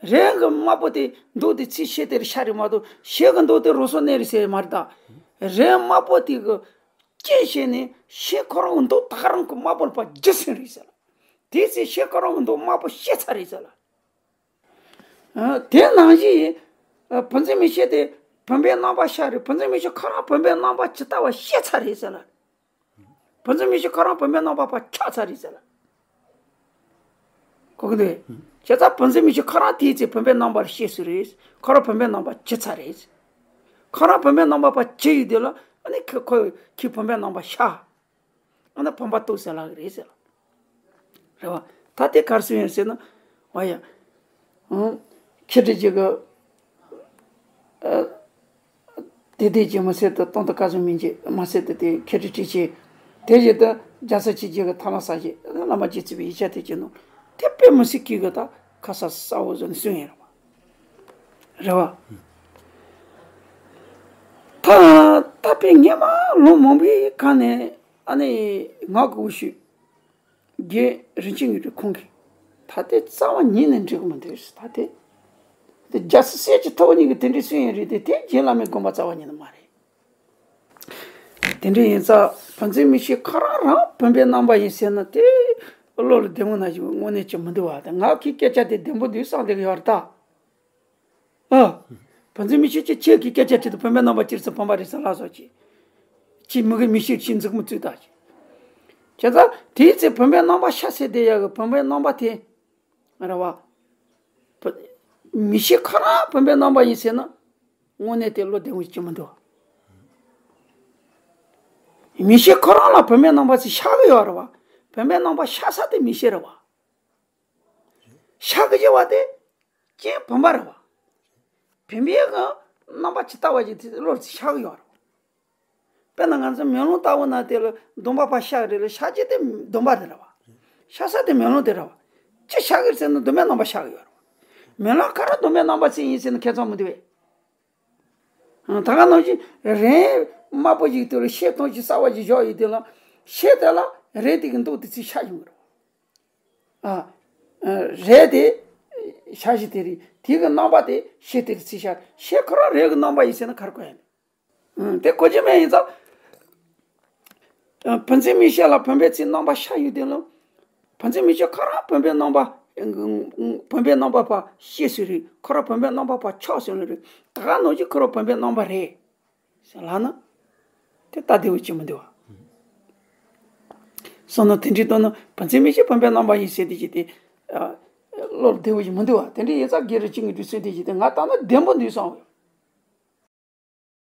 རས་ཀྱི་དམར་པོ་དེ་མདོག་དེ་ཚིག་ཤེལ་དེར་ཤར་རེད་མ་གཏོགས་ཤེལ་གྱི་མདོག་དེ་རོ་སོ་གནས་རེད་ཟེར་མ་རེད་ད། རས་དམར་པོ་དེ་གི་རྐྱེན་བྱས་ནས་ཤེལ་ཁོ་རང་གི་མདོག་ད་ག་རང་གི་དམར་པོ་ལ་ཕར་འགྱུར་ཟིན་རེད་ཟེར་ལ། དེའི་ཚེ་ཤེལ་ཁོ་རང་གི་མདོག་དམར་པོ་ཤེས་ཚར་རེད་ཟེར་ལ། ཨ། དེ་ནང་བཞིན་ཡིན། ཨ། བུམ་འཛིན་མིག་ཤེས་དེ་བུམ་པའི་རྣམ་པ་ཤར་རེད། བུམ་འཛིན་མིག་ཤེས་ཁོ་རང་བུམ་པའི་རྣམ་པ་ཇི་ལྟ་བ་ཤེས་ཚར་རེད་ཟེར་ལ། བུམ་འཛིན་མིག་ཤེས་ཁོ་རང་བུམ་པའི་རྣམ་པ་ཕར་ཆགས་ཚར་རེད་ཟེར་ལ། གོ་གི་འདུག་བྱས་ཙང་བུམ་འཛིན་མིག་ཤེས་ཁོ་རང་དེའི་ཚེ་བུམ་པའི་རྣམ་པར་ཤེས་སུ་རེད། ཁོ་རང་བུམ་པའི་རྣམ་པ་ཇི་ཚར་རེད། ཁོ་རང་བུམ་པའི་རྣམ་པ་ཕར་ཇི་ཡོད་དེ་ལ་ཨ་ནི་ཁོ་ཁོ་ཁྱི་བུམ་པའི་རྣམ་པ་ཤར། ཨ་ན་བུམ་པ་རྟོགས་ཟེར་ལབ་ཀྱི་རེད་ཟེར་ལ། རེད་བ། ད་དེ་ག་རེ་ཟེར་ཡོད་ཟེར་ན། འོ་ཡ། ཨང་། མཁས་གྲུབ་རྗེ་གི། ཨ། དེ་དེ་ཅི་མ་ཟད་དུ་སྟོང་དུ་སྐལ་བཟང་སྨིན་གྱི་མ་ཟད་དུ་དེ་མཁས་གྲུབ་ཁྲི་ཆེ། དེ་བཞིན་དུ་རྒྱལ་སྲས་ཆོས་རྗེ་གི་ཐར་ལམ་གསལ་བྱེད་བླ་མ་རྗེ་བཙུན་པའི་ཡིག་ཆ་དེ་ཅི་ནོ། དེ་དཔེ་མི་སྲིད་ཀྱི་གི་ད་ཁ་ས་གསལ་བོ་བཟོ་ནས་གསུངས་ཡོད་རེད་བ། རེད་བ། ད་ད་དཔེ་སྔས་མ་ལོ་མང་པོའི་གང་ནས་ཨ་ནི་ངག་གི་འོ་ཤོད། རྒན་རིན་ཆེན་ངེས་དྲུག་ཁོང་གིས་ད་ལྟའི་རྩ་བ་ཉིད་ནས་འགྲིག་གི་མི་འདུག་ད་ལྟའི་དེ་རྒྱལ་སྲས་སྲས་ཀྱི་ཐུ་བོ་གཉིས་ཀྱི་དེ་འདྲའི་གསུང་ཡིན་རེད་དེ་དེ་རྗེ་བླ་མའི་དགོངས་པ་རྩ་བ་ཉིད་ནས་མ་རེད། དེ་འདྲ་ཡིན་ཙང་བུ་འཛིན་མིག་ཤེས་ཁོ་རང་རང་བུམ་པའི་རྣམ་པ་ཡིན་ཟེར་ན་དེ་བློ་ལ་བདེ་མོ་ན་ཞིག་དངོས་གནས་ཀྱི་མི་འདུག་བ། དེ་ངག་གི་སྐད་ཆ་དེ་བདེ་མོ་འདུག་བསམ་བསྡད་ཀྱི་ཡོད་རེད་ད། ཨ། བུ་འཛིན་མིག་ཤེས་ཀྱིས་ཁྱེད་ཀྱི་སྐད་ཆ་དྲིས་ཏེ་བུམ་པའི་རྣམ་པ་ཅི་རེད་ཟེར་བུམ་པ་རེད་ཟེར་ལབ་སོང་ཅི། ཅི་མི་གི་མིག་ཤེས་ཅི་མཛུབ་མོ་བཙུགས་ད་ཅི། བྱས་ཙང་དེའི་ཚེ་བུམ་པའི་རྣམ་པ་ཤར་ཟེར་དེ་ཡ་གི་བུམ་པའི་རྣམ་པ་དེ། རེད་བ། བུ། མིག་ཤེས་ཁོ་རང་བུམ་པའི་རྣམ་པ་ཡིན་ཟེར་ན། དངོས་གནས་དེ་བློ་བདེ་མོ་ཅི་མི་འདུག་མིག་ཤེས་ཁོ་རང་ལ་བུམ་པའི་རྣམ་པ་ཅིག་ཤར་གི་ཡོད་རེད་བ། བུམ་པའི་རྣམ་པ་ཤར་ས་དེ་མིག་ཤེས་རེད་བ། ཤར་གི་ཡོད་བ་དེ། རྐྱེན་བུམ་པ་རེད་བ། བུམ་པའི་གི་རྣམ་པ་ཇི་ལྟ་བ་ཞིག་དེ་བློར་ཤར་གི་ཡོད་རེད་བ། དཔེར་ན་ང་ཚོ་མེ་ལོང་ལྟ་བུ་ན་དེ་ལ་སྡོམ་པ་ཕར་ཤར་གི་རེད་ལ་ཤར་རྗེས་དེ་སྡོམ་པ་དེ་རེད་བ། ཤར་ས་དེ་མེ་ལོང་དེ་རེད་བ། ཅི་ཤར་གི་རེད་ཟེར་ན་སྡོམ་པའི་རྣམ་པ་ཤར་གི་ཡོད་རེད་བ། མེ་ལོང་ག་རེ་སྡོམ་པའི་རྣམ་པ་ཅིག་ཡིན་ཟེར་ན་ཁྱད་མཚར་མི་འདུག་བས། ད་ག་ནང་བཞིན་རས་དམར་པོ་ཞིག་དེ་ལ་ཤེལ་ཐང་ཞིག་གསར་བ་ཞིག་བཞག་ཡོད་དེ་ལ་ཤེལ་དེ་ལ་རས་དེ་གི་མདོག་དེ་ཚོ་ཤར་ཡོང་གི་རེད་བ། ཨ། རས་དེ་ཤ་ཞིག་དེ་རེད། དེ་གི་རྣམ་པ་དེ་ཤེལ་དེ་རེད་ཟེར་ཤག་ཤེལ་ཁོ་རང་རས་གི་རྣམ་པ་ཡིན་ཟེར་ན་ག་རེ་གོ་ཡ་ནི། དེ་གོ་རྒྱུ་མེད་ཡིན་ཙང་། བུམ་འཛིན་མིག་ཤེས་ལ་བུམ་པའི་ཚིག་རྣམ་པ་ཤ་ཡོད་དེ་ལ། བུམ་འཛིན་མིག་ཤེས་ཁོ་རང་བུམ་པའི་རྣམ་པ། བུམ་པའི་རྣམ་པ་པ་ཤེལ་ཟེར་རེད། ཁོ་རང་བུམ་པའི་རྣམ་པ་པ་ཆགས་ཟེར་ནི་རེད། ད་ག་ནང་བཞིན་ཁོ་རང་བུམ་པའི་རྣམ་པ་རེད། ཟེར་ལབ་ན། དེ་ལྟ་བདེ་བོ་ཅིག་མི་འདུག་བ། སོང་ན་དེ་འདྲའི་ལྟ་ན་བུམ་འཛིན་མིག་ཤེས་བུམ་པའི་རྣམ་པ་ཡིན་ཟེར་དེ་ཅིག་དེ། བློར་བདེ་བོ་ཅིག་མི་འདུག་བ། དེ་འདྲའི་ཡིན་ཙང་སྒེར་རེ་གཅིག་གི་འདུག་ཟེར་དེ་ཅིག་དེ་ང་ལྟ་ན་བདེན་པོ་འདུག་བསམ།